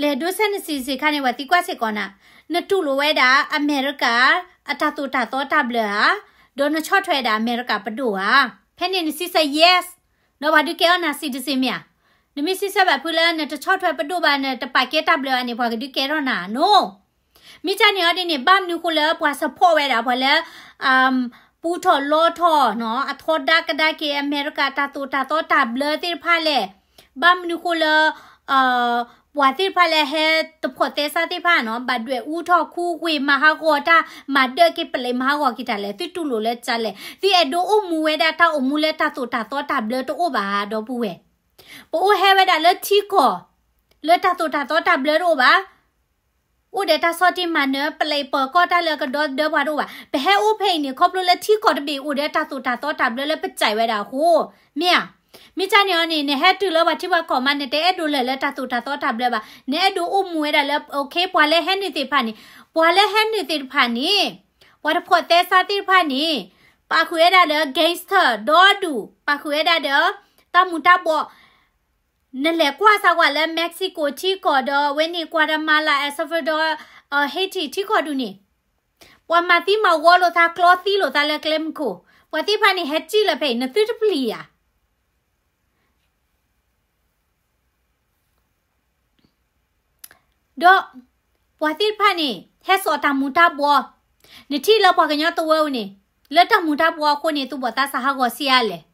လဲၤဒိးစဲန citizen ခါန့ၣ် ပှၤသံကွၢ်စ့ၢ်ကီးနၤ, နတူၢ်လိာ်ဝဲဒၣ်အမဲရကၤ အတၢ်သိၣ်တၢ်သီတၢ်ဘျၢဧါ, ဒီးနဆီၣ်ထွဲဒၣ်အမဲရကၤပဒိၣ်ဧါ. ဖဲန့ၣ်နစံးဆၢ yes, ဒီးပှၤဒုးကဲထီၣ်နၤ citizen မ့ၢ်ဧါ. နမ့ၢ်စံးဆၢဘၣ်ဖုလၢ နတဆီၣ်ထွဲပဒိၣ်ဘၣ်, နတပာ်ကဲတၢ်ဘျၢဘၣ်န့ၣ် ပှၤကဒုးကဲထီၣ်နၤ no. မ့ၢ်ကန့ၣ်အီၤဒ်န့ၣ် ဘၣ်မနုၤဃိလၢပှၤ support ဝဲဒၣ် ပှၤလၢ ပူထီၣ်လီထီၣ်နီၤ, အထီဒါကဒါက့ၤအမဲရကၤတၢ်သိၣ်တၢ်သီတၢ်ဘျၢသ့ၣ်တဖၣ်လဲၣ်. ဘၣ်မနုၤဃိလၢ ပှၤသ့ၣ်တဖၣ်လၢဟဲတဖှီၣ်သဲစးသ့ၣ်တဖၣ်နီၤ, ဘၣ်ဒွဲၣ်အူထီၣ်ခူဝ့ၢ် မၤဟးဂီၤတၢ်, မၤဒၢက့ၤပလံး မၤဟးဂီၤက့ၤတၢ်လဲၣ်, သုတူၢ်လိာ်လၢကလဲၣ်. သုအဲၣ်ဒိးအိၣ်မူဝဲဒၣ်တၢ်အိၣ်မူလၢတၢ်သိၣ်တၢ်သီတၢ်ဘျၢတအိၣ်ဘၣ်ဧါ ဒီပုၢ်ဝဲၢ်. ပအိၣ်ဟဲဝဲဒၣ်လၢထံကီၢ် လၢတၢ်သိၣ်တၢ်သီတၢ်ဘျၢတအိၣ်ဘၣ်. အိၣ်ဒီးတၢ်ဆီၣ်တံၢ်မၤနၢၤ ပလံးပၢၤကီၢ် တၢ်လၢကဒီသဒၢပှၤတအိၣ်ဘၣ်. ပဟဲအိၣ်ဖဲအံၤန့ၣ် ခီဖျိလၢထံကီၢ်တဘ့ၣ် အိၣ်ဒီးတၢ်သိၣ်တၢ်သီတၢ်ဘျၢလၢပစံးဝဲဒၣ်အဃိ, မ့ၢ်ဧါ. မ့ၢ်ကန့ၣ်အီၤန့ၣ် နဟဲတုၤလၢပှၤထံပှၤကီၢ်မး နတအဲၣ်ဒိးလၢာ်လၢတၢ်သိၣ်တၢ်သီတၢ်ဘျၢဘၣ်. နအဲၣ်ဒိးအိၣ်မူဝဲဒၣ်လၢ okay ပှၤလၢဟဲနုာ်သ့ၣ်တဖၣ်န့ၣ်, ပှၤလၢဟဲနုာ်သ့ၣ်တဖၣ်န့ၣ်, ပှၤတဖှီၣ်သဲစးသ့ၣ်တဖၣ်န့ၣ်, ပာ်ဃုာ်ဝဲဒၣ်ဒီး gangster ဒီဒူၣ်, ပာ်ဃုာ်ဝဲဒၣ်ဒီး တၢ်မူၤတၢ်ဘှီး နလဲၤကွၢ်စၢ်ကွၢ်လၢ Mexico ထံကီၢ်ဒီး အဝဲန့ၣ် Guatemala, El Salvador, Haiti ထံကီၢ်ဒူၣ်န့ၣ်, ပှၤမၤသံမၤဝီလိာ်သး ကျီသံလိာ်သးလၢကျဲမုၢ်ခိၣ်, ပှၤသ့ၣ်တဖၣ်န့ၣ် ဟဲစံၣ်လၢၤဖဲအံၤ နသုတပျံၤဧါ. ဒီး ပှၤသ့ၣ်တဖၣ်န့ၣ် ဟဲစိာ်တၢ်မူၤတၢ်ဘှီး, နထံၣ်လၢပှၤကညီတဝၢအံၤန့ၣ်, လၢတၢ်မူၤတၢ်ဘှီးအဃိန့ၣ် သူၣ်ဘီၣ်သးစၢ်ဟးဂီၤဆံးအါလဲၣ်.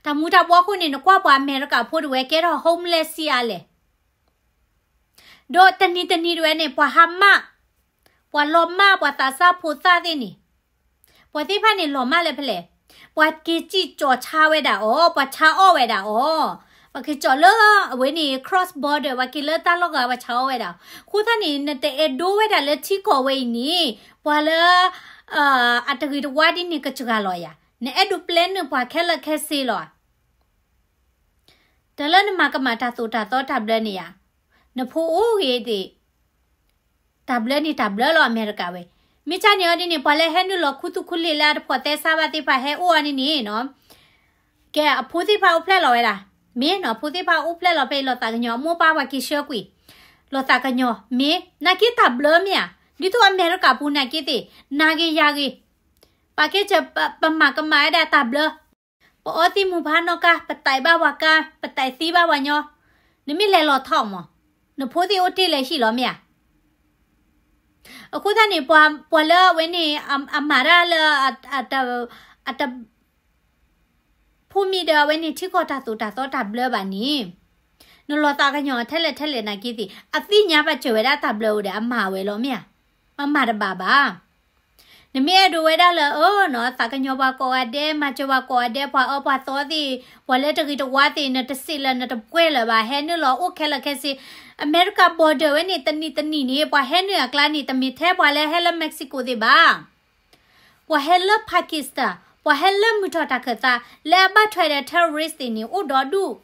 တၢ်မူၤတၢ်ဘှီးအဃိန့ၣ် နကွၢ်ပှၤအမဲရကၤဖိတဝဲကဲထီၣ် homeless ဆံးအါလဲၣ်. ဒီးတနံၤတနံၤတဝဲန့ၣ် ပှၤဟါမၢ်, ပှၤလီၤမၢ် ပှၤသးစၢ်ဖိသၣ်သ့ၣ်န့ၣ်, ပှၤသ့ၣ်တဖၣ်န့ၣ်လီၤမၢ်လၢဖဲလဲၣ်, ပှၤက့ၤစံၣ်ကၠီၣ်ဆါဝဲဒၣ်အီၤ, ပှၤဆါအီၣ်ဝဲဒၣ်အီၤ, ပှၤက့ၤကၠီၣ်လၢအဝဲန့ၣ် cross border ပှၤက့ၤလၢတၢ်လီၢ်ဂၤ ပှၤဆါအီၣ်ဝဲဒၣ်. အဃိသတးန့ၣ် နတအဲၣ်ဒိးဝဲဒၣ်လၢထံကီၢ်ဝဲအံၤန့ၣ် ပှၤလၢ အတဂ့ၤတဝါဒ်န့ၣ် ကစှၤလီၤယၤ, နအဲၣ်ဒိးပျဲနုာ်ပှၤခဲလၢာ်ခဲဆ့လီၤဧါ. တၢ်လၢနမၤကမၣ်တၢ်သိၣ်တၢ်သီတၢ်ဘျၢန့ၣ်ယၤ, နဖိအိၣ်ဂ့ၤဒံး, တၢ်ဘျၢန့ၣ်တၢ်ဘျၢလီၤ အမဲရကၤဝဲ. မ့ၢ်ကန့ၣ်အီၤဒ်န့ၣ် ပှၤလၢဟဲနုာ်လီၤခူသူၣ်ခူလ့ၣ်လၢအတဖှီၣ်သဲစးဘၣ်သ့ၣ်တဖၣ်ဟဲအိၣ်အီၤန့ၣ်န့ၣ်နီၤ, ကဲ အဖိသ့ၣ်တဖၣ်အိၣ်ဖျဲၣ်လီၤဝဲဒၣ်, မ့ၢ်နီၤ အဖိသ့ၣ်တဖၣ်အိၣ်ဖျဲၣ်လီၤဖဲအံၤ လီၤသးကညီၤ, အမိၢ်ပၢ်ပှၤက့ၤဆှၢကွံာ်, လီၤသးကညီၤ, မ့ၢ်နာ်က့တၢ်ဘျၢမ့ၢ်ဧါ, ဒ်သိးအမဲရကၤပူၤနာ်က့သ့ၣ် နၤဂ့ၤယၤဂ့ၤ, ပာ်ကဲစၢၤ ပမၤကမၣ်ဝဲဒၣ်တၢ်ဘျၢ, ပအီသံးမုၢ်ဖးနီၣ်ကါ, ပတဲာ်ဘၣ်ပှၤကါ, ပတဲာ်သံဘၣ်ပှၤညီ, နမ့ၢ်လဲၤလီၤထီၣ်မး, နဖိသ့ၣ်အိၣ်တ့ၢ်လၢဟံၣ်လီၤမ့ၢ်ဧါ. အဃိသတးန့ၣ် ပှၤလၢအဝဲန့ၣ် အမၤတၢ်လၢ အတ ဖိမံၤဒီးအဝဲန့ၣ် ထံကီၢ်တၢ်သိၣ်တၢ်သီတၢ်ဘျၢဘၣ်န့ၣ်, နလီၤသးကညီၤထဲလဲၣ်ထဲလဲၣ်နာ်က့သ့ၣ် အသ့ၣ်ညါဘၣ်စၢၤဝဲဒၣ်တၢ်ဘျၢအိၣ်ဒီး အမၤဝဲလီၤမ့ၢ်ဧါ. မၤတဘၣ်ဘၣ်. နမ့ၢ်အဲၣ်ဒိးဝဲဒၣ်လၢ အၢနီၤ သးကညီၤပှၤကိးဂၤဒဲး, မၤစၢၤပှၤကိးဂၤဒဲး, ပှၤအၢပှၤသီသ့ၣ်, ပှၤလၢတဂ့ၤတဝါသ့ၣ်, နတစံးလၢၤနတပှဲၤလၢၤဘၣ်, ဟဲနုာ်လီၤအိၣ်ခဲလၢာ်ခဲဆ့. အမဲရကၤ border ဝဲန့ၣ် တနံၤတနံၤန့ၣ် ပှၤဟဲနုာ်အကျါန့ၣ် တမ့ၢ်ထဲပှၤလၢဟဲလၢ Mexico သ့ၣ်ဘၣ်. ပှၤဟဲလၢ Pakistan, ပှၤဟဲလၢမုၢ်ထီၣ်တၢ်ခၢၣ်သး လၢအဘၣ်ထွဲဒီး terrorist သ့ၣ်န့ၣ် အိၣ်ဒီဒူၣ်.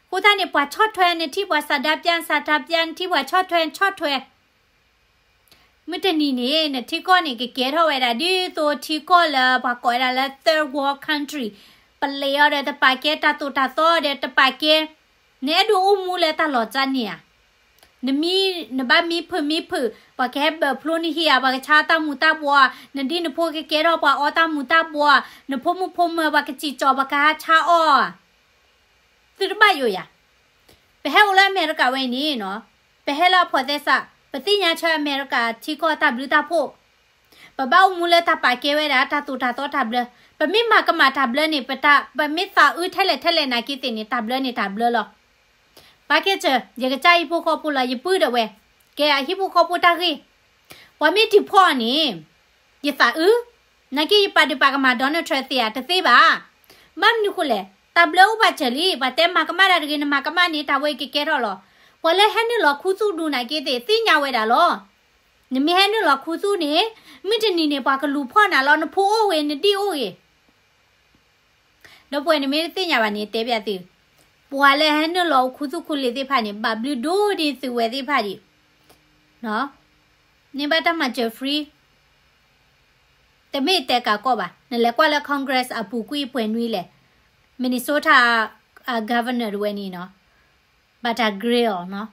အဃိသတးန့ၣ် ပှၤဆီၣ်ထွဲ နထံၣ်ပှၤဆန္ဒပြ ဆန္ဒပြ, နထံၣ်ပှၤဆီၣ်ထွဲ ဆီၣ်ထွဲ. မုၢ်တနံၤန့ၣ် နထံကီၢ်န့ၣ် ကကဲထီၣ်ဝဲဒၣ် ဒ်သိးထံကီၢ်လၢပှၤကိးဝဲဒၣ်လၢ third world country, ပလဲၤအီၤဒီးတပာ်ကဲ, တၢ်သိၣ်တၢ်သီဒီးတပာ်ကဲ. နအဲၣ်ဒိးအိၣ်မူလၢတၢ်လီၤကၢ်န့ၣ်ဧါ. နမံ, နဘၣ်မံဖုးမံဖုး, ပှၤကဟဲဘၢၣ်ဖျိနဟံၣ်ဧါ, ပှၤကဆါတၢ်မူၤတၢ်ဘှီး, နဒ်နဖိကကဲထီၣ်ပှၤအီတၢ်မူၤတၢ်ဘှီး, နဖိမုၣ်ဖိမၢၤ ပှၤကစံၣ်ကၠီၤ ပှၤကဟးဆါအီၤ. သုတဘၣ်ယိၣ်ယၤ. ပဟဲအိၣ်လၢအမဲရကၤဝဲအံၤန့ၣ်နီၤ, ပဟဲလၢအဖိးသဲစး, ပသ့ၣ်ညါဆၢအမဲရကၤထံကီၢ်တၢ်ဘျုးတၢ်ဖှိၣ်, ပဘၣ်အိၣ်မူလၢတၢ်ပာ်ကဲဝဲဒၣ် တၢ်သိၣ်တၢ်သီတၢ်ဘျၢ, ပမ့ၢ်မၤကမၣ်တၢ်ဘျၢန့ၣ် ပတၢ်, ပမ့ၢ်သးအုးထဲလဲၣ်ထဲလဲၣ်နာ်က့သ့ၣ်န့ၣ် တၢ်ဘျၢန့ၣ်တၢ်ဘျၢလီၤ. ဘၣ်ကဲစၢၤ, ယကစၢ်ဟံၣ်ဖိဃီဖိလီၤ, ယပုၢ်ဒီးဝဲၢ်, ကဲအဟံၣ်ဖိဃီဖိတၢ်ဂ့ၢ်, ပှၤမ့ၢ် deport န့ၣ်, ယသးအုး, နာ်က့ယပာ်ဒုးပာ်ကမၣ် Donald Trump သ့ဧါ, တသ့ဘၣ်. ဘၣ်မနုၤဃိလဲၣ်, တၢ်ဘျၢအိၣ်ဘၣ်စၢၤလံ, ပှၤတဲမၤကမၣ်တၢ်တဂ့ၤ, နမၤကမၣ်န့ၣ် တၢ်ဝဲအံၤကကဲထီၣ်လီၤ. ပှၤလၢဟဲနုာ်လီၤခူသူၣ်ဒူနာ်က့သ့ၣ် သ့ၣ်ညါဝဲဒၣ်လီၤ. နမ့ၢ်ဟဲနုာ်လီၤခူသူၣ်န့ၣ်, မုၢ်တနံၤန့ၣ် ပှၤကလူၤဖီၣ်နၤလီၤ, နဖိအိၣ်ဂ့ၤ, နဒံၣ်အိၣ်ဂ့ၤ. ဒီပုၢ်ဝဲၢ် နမ့ၢ်တသ့ၣ်ညါဘၣ်န့ၣ် တဲဘၣ်သု, ပှၤလၢဟဲနုာ်လီၤအိၣ်ခူသူၣ်ခူလံၤသ့ၣ်တဖၣ်န့ၣ် ဘၣ်ဘျုးဒိၣ်ဒ်သုဝဲသ့ၣ်တဖၣ်ဒံး, န့ၢ်ဘၣ်တၢ်မၤစၢၤ free, တမ့ၢ်တဲကးကီၢ်ဘၣ်, နလဲၤကွၢ်လၢ Congress အပူၤကွံာ်ပှဲၤနွံလဲၣ်, Minnesota အ governor တဝဲန့ၣ်နီၤ, ဘၣ်တၢ် grill နီၤ,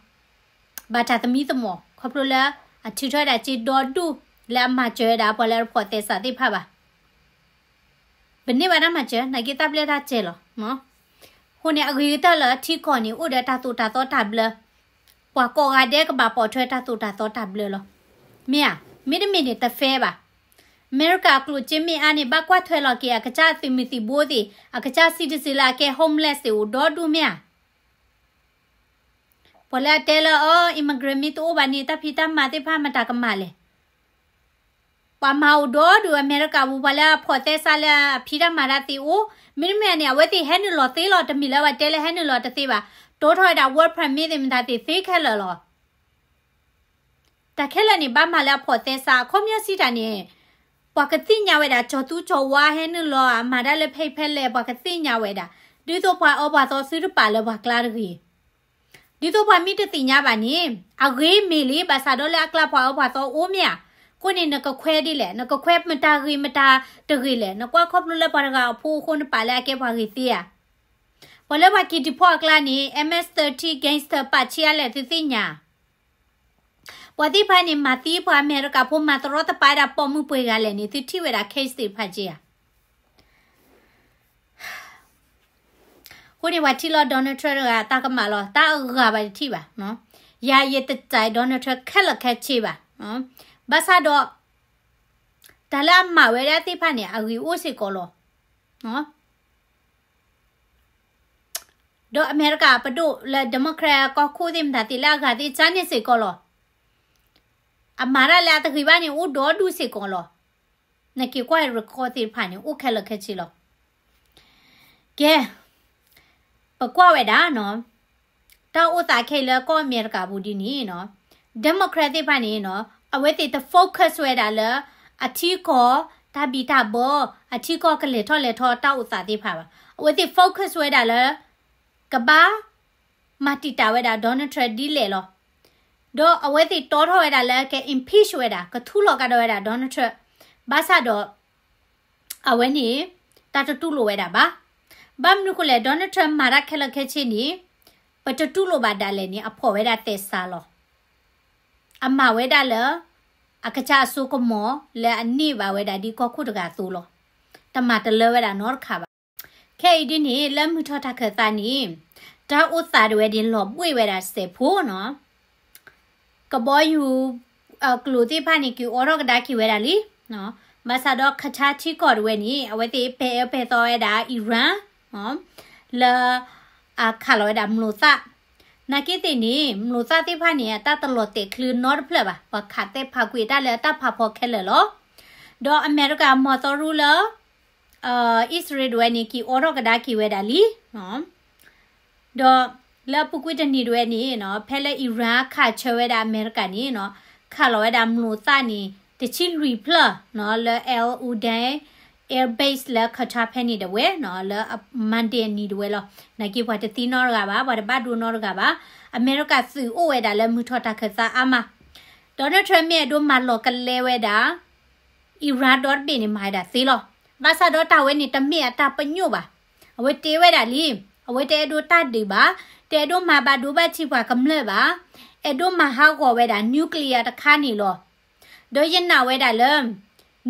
ဘၣ်တၢ်သမံသမိး ခီဖျိလၢ အထုးထီၣ်ဝဲဒၣ်စ့ဒီဒူၣ် လၢအမၤစၢၤဝဲဒၣ် ပှၤလၢအဖိးသဲစးသ့ၣ်တဖၣ်ဘၣ်. ပန့ၢ်ဘၣ်တၢ်မၤစၢၤ နာ်က့တၢ်ဘျၢတၢ်စဲၤလီၤ. အဃိန့ၣ် အဂ့ၤကတၢၢ်လၢထံကီၢ်န့ၣ် အိၣ်ဒီးတၢ်သိၣ်တၢ်သီတၢ်ဘျၢ, ပှၤကိးဂၤဒဲးကဘၣ်ပိာ်ထွဲတၢ်သိၣ်တၢ်သီတၢ်ဘျၢလီၤ. မ့ၢ်ဧါ, မ့တမ့ၢ်န့ၣ်တ fair ဘၣ်. အမဲရကၤအကျိၣ်စ့မ့ၢ်အါန့ၣ် ဘၣ်ကွၢ်ထွဲလီၤက့ၤ အကစၢ်သုးမုၢ်သံၣ်ဘိသ့ၣ်, အကစၢ် citizen လၢအကဲ homeless သ့ၣ်အိၣ်ဒီဒူၣ်မ့ၢ်ဧါ. ပှၤလၢအတဲလၢ အ immigrant မ့ၢ်တအိၣ်ဘၣ်န့ၣ် တၢ်ဖံးတၢ်မၤသ့ၣ်တဖၣ်မတၤကမၣ်လဲၣ်. ပှၤမၤအိၣ်ဒီဒူၣ်အမဲရကၤပူၤ ပှၤလၢအဖိးသဲစးလၢအဖံးတၢ်မၤတၢ်သ့ၣ်အိၣ်, မ့တမ့ၢ်န့ၣ် အဝဲသ့ၣ်ဟဲနုာ်လီၤသ့လီၤ, တမ့ၢ်လၢပှၤတဲလၢဟဲနုာ်လီၤတသ့ဘၣ်, တိထီၣ်ဝဲဒၣ် work permit သ့ၣ်မတၤသ့ၣ်သ့ခဲလၢာ်လီၤ. တၢ်ခဲလၢာ်န့ၣ် ဘၣ်မၤလၢအဖိးသဲစး အခီပညီစံးတၢ်န့ၣ်, ပှၤကသ့ၣ်ညါဝဲဒၣ်ကၠီၤသူကၠီၤဝါဟဲနုာ်လီၤ အမၤတၢ်လၢဖဲအံၤဖဲလဲၣ် ပှၤကသ့ၣ်ညါဝဲဒၣ်, ဒ်သိးပှၤအၢပှၤသီသုတပာ်လၢပှၤကျါတဂ့ၤ. ဒ်သိးပှၤမ့ၢ်တသ့ၣ်ညါဘၣ်န့ၣ်, အဂ့ၤမ့ၢ်လံ ဘၣ်ဆၣ်ဒီးလၢအကျါပှၤအၢပှၤသီအိၣ်မ့ၢ်ဧါ. အဃိန့ၣ် နကခွဲဒ်လဲၣ်, နကခွဲမတၤဂ့ၤမတၤတဂ့ၤလဲၣ်, နကွၢ်ခီဖျိလၢပှၤတဂၤအဖိအဃိနပာ်လၢအကဲပှၤဂ့ၤသ့ဧါ. ပှၤလၢပှၤက့ၤ deport အကျါန့ၣ် MS thirteen gangster ပာ်ဆံးအါလဲၣ်သုသ့ၣ်ညါ. ပှၤသ့ၣ်တဖၣ်န့ၣ် မၤသံပှၤအမဲရကၤဖိ မၤတရီတပါဝဲဒၣ်ပိာ်မုၣ်ပှဲၤဂၤလဲၣ်န့ၣ် သုထံၣ်ဝဲဒၣ် case သ့ၣ်တဖၣ်က့ဧါ. အဃိန့ၣ် ပှၤထံၣ်လီၤ Donald Trump တဂၤ တၢ်ကမၣ်လီၤ, တၢ်အဂၤပှၤတထံၣ်ဘၣ်. ယၤယတတဲ Donald Trump ခဲလၢာ်ခဲဆ့ဘၣ်. ဘၣ်ဆၣ်ဒီး တၢ်လၢအမၤဝဲဒၣ်သ့ၣ်တဖၣ်န့ၣ် အဂ့ၤအိၣ်စ့ၢ်ကီးလီၤ. ဒီးအမဲရကၤပဒိၣ်လၢ Democrat ကီၢ်ခိၣ်သ့ၣ်မတၤသ့ၣ်လၢအဂၤသ့ၣ် ကန့ၣ်စ့ၢ်ကီးလီၤ. အမၤတၢ်လၢအတဂ့ၤဘၣ်န့ၣ် အိၣ်ဒီဒူၣ်စ့ၢ်ကီးလီၤ. နက့ၤကွၢ် record သ့ၣ်တဖၣ်န့ၣ် အိၣ်ခဲလၢာ်ခဲဆ့လီၤ. ကဲ, ပကွၢ်ဝဲဒၣ်နီၤ, တၢ်အိၣ်သးခဲအံၤလၢကီၢ်အမဲရကၤပူၤဒ်န့ၣ်နီၤ, Democrat သ့ၣ်တဖၣ်န့ၣ်နီၤ, အဝဲသ့ၣ်တ focus ဝဲဒၣ်လၢ အထံကီၢ်တၢ်ဘံၣ်တၢ်ဘၢ, အထံကီၢ်ကလဲၤထီၣ်လဲၤထီတၢ်အိၣ်သးသ့ၣ်တဖၣ်ဘၣ်. အဝဲသ့ၣ် focus ဝဲဒၣ်လၢ ကဘၣ် မၤတံာ်တာ်ဝဲဒၣ် Donald Trump ဒ်လဲၣ်လီၤ. ဒီးအဝဲသ့ၣ်တီထီၣ်ဝဲဒၣ်လၢက impeach ဝဲဒၣ်, ကထူလီၤကဒီးဝဲဒၣ် Donald Trump. ဘၣ်ဆၣ်ဒီး အဝဲန့ၣ် တၢ်တတူၢ်လိာ်ဝဲဒၣ်ဘၣ်. ဘၣ်မနုၤဃိလဲၣ်, Donald Trump မၤတၢ်ခဲလၢာ်ခဲဆ့န့ၣ် ပတတူၢ်လိာ်ဘၣ်ဒၣ်လဲာ်န့ၣ် အဖိးဝဲဒၣ်သဲစးလီၤ. အမၤဝဲဒၣ်လၢ အကစၢ်အစိကမီၤလၢအန့ၢ်ဘၣ်ဝဲဒၣ်ဒ်ကီၢ်ခိၣ်တဂၤအသိးလီၤ. တမၤတလၢဝဲဒၣ်နီတခါဘၣ်. ခဲအံၤဒ်န့ၣ် လၢမုၢ်ထီၣ်တၢ်ခၢၣ်သးန့ၣ် တၢ်အိၣ်သးတဝဲန့ၣ်လီၤဘှ့ၣ်ဝဲဒၣ်စဲးဖိနီၤ ကဘီယူၤ အကျိၤသ့ၣ်တဖၣ်န့ၣ် က့ၤအိးထီၣ်ကဒါက့ၤဝဲဒၣ်လံ. ဘၣ်ဆၣ်ဒီးခထါထံကီၢ်တဝဲန့ၣ် အဝဲသ့ၣ်ပဲာ်အၢပဲာ်သီဝဲဒၣ် Iran လၢ အခးလီၤဝဲဒၣ်မျိာ်သၣ်. နာ်က့သ့ၣ်န့ၣ် မျိာ်သၣ်သ့ၣ်တဖၣ်န့ၣ် အတၢ်တလီၤတဲာ်ချုးနီတဖျၢၣ်ဘၣ်. ပှၤခးသဲဖးကွံာ်တၢ်လၢအတၢ်ဖးဖီခဲလၢာ်လီၤ. ဒီးအမဲရကၤမီၤသီရူလၢ အံၣ်စရ့လးတဝဲန့ၣ် က့ၤအိးထီၣ်ကဒါက့ၤဝဲဒၣ်လံ. ဒီးလၢအပူၤကွံာ်တနံၤတဝဲန့ၣ်နီၤ ဖဲလၢ Iran ခးဆၢဝဲဒၣ်အမဲရကၤန့ၣ်နီၤ ခးလီၤဝဲဒၣ်မျိာ်သၣ်န့ၣ် တဆံလွံၢ်ဖျၢၣ်နီၤ လၢ Al Udeid Air Base လၢ Qatar ဖဲန့ၣ်တဝဲနီၤ လၢ Monday အနံၤတဝဲလီၤ. နာ်က့ပှၤတသံနီတဂၤဘၣ်, ပှၤတဘၣ်ဒိနီတဂၤဘၣ်. အမဲရကၤသုးအိၣ်ဝဲဒၣ်လၢမုၢ်ထီၣ်တၢ်ခၢၣ်သးအါမး Donald Trump မ့ၢ်အဲၣ်ဒိးမၤလီၤကလဲဝဲဒၣ် Iran ဒီတဘ့ၣ်န့ၣ် မၤဝဲဒၣ်သ့လီၤ. ဘၣ်ဆၣ်ဒီးတၢ်ဝဲန့ၣ်တမ့ၢ်အတၢ်ပညိၣ်ဘၣ်. အဝဲတဲဝဲဒၣ်လံ, အဝဲတအဲၣ်ဒိးတၢ်ဒုးဘၣ်, တအဲၣ်ဒိးမၤဘၣ်ဒိဘၣ်ထံးပှၤကမျၢၢ်ဘၣ်, အဲၣ်ဒိးမၤဟးဂီၤဝဲဒၣ် nuclear တခါန့ၣ်လီၤ. ဒီးယနာ်ဝဲဒၣ်လၢ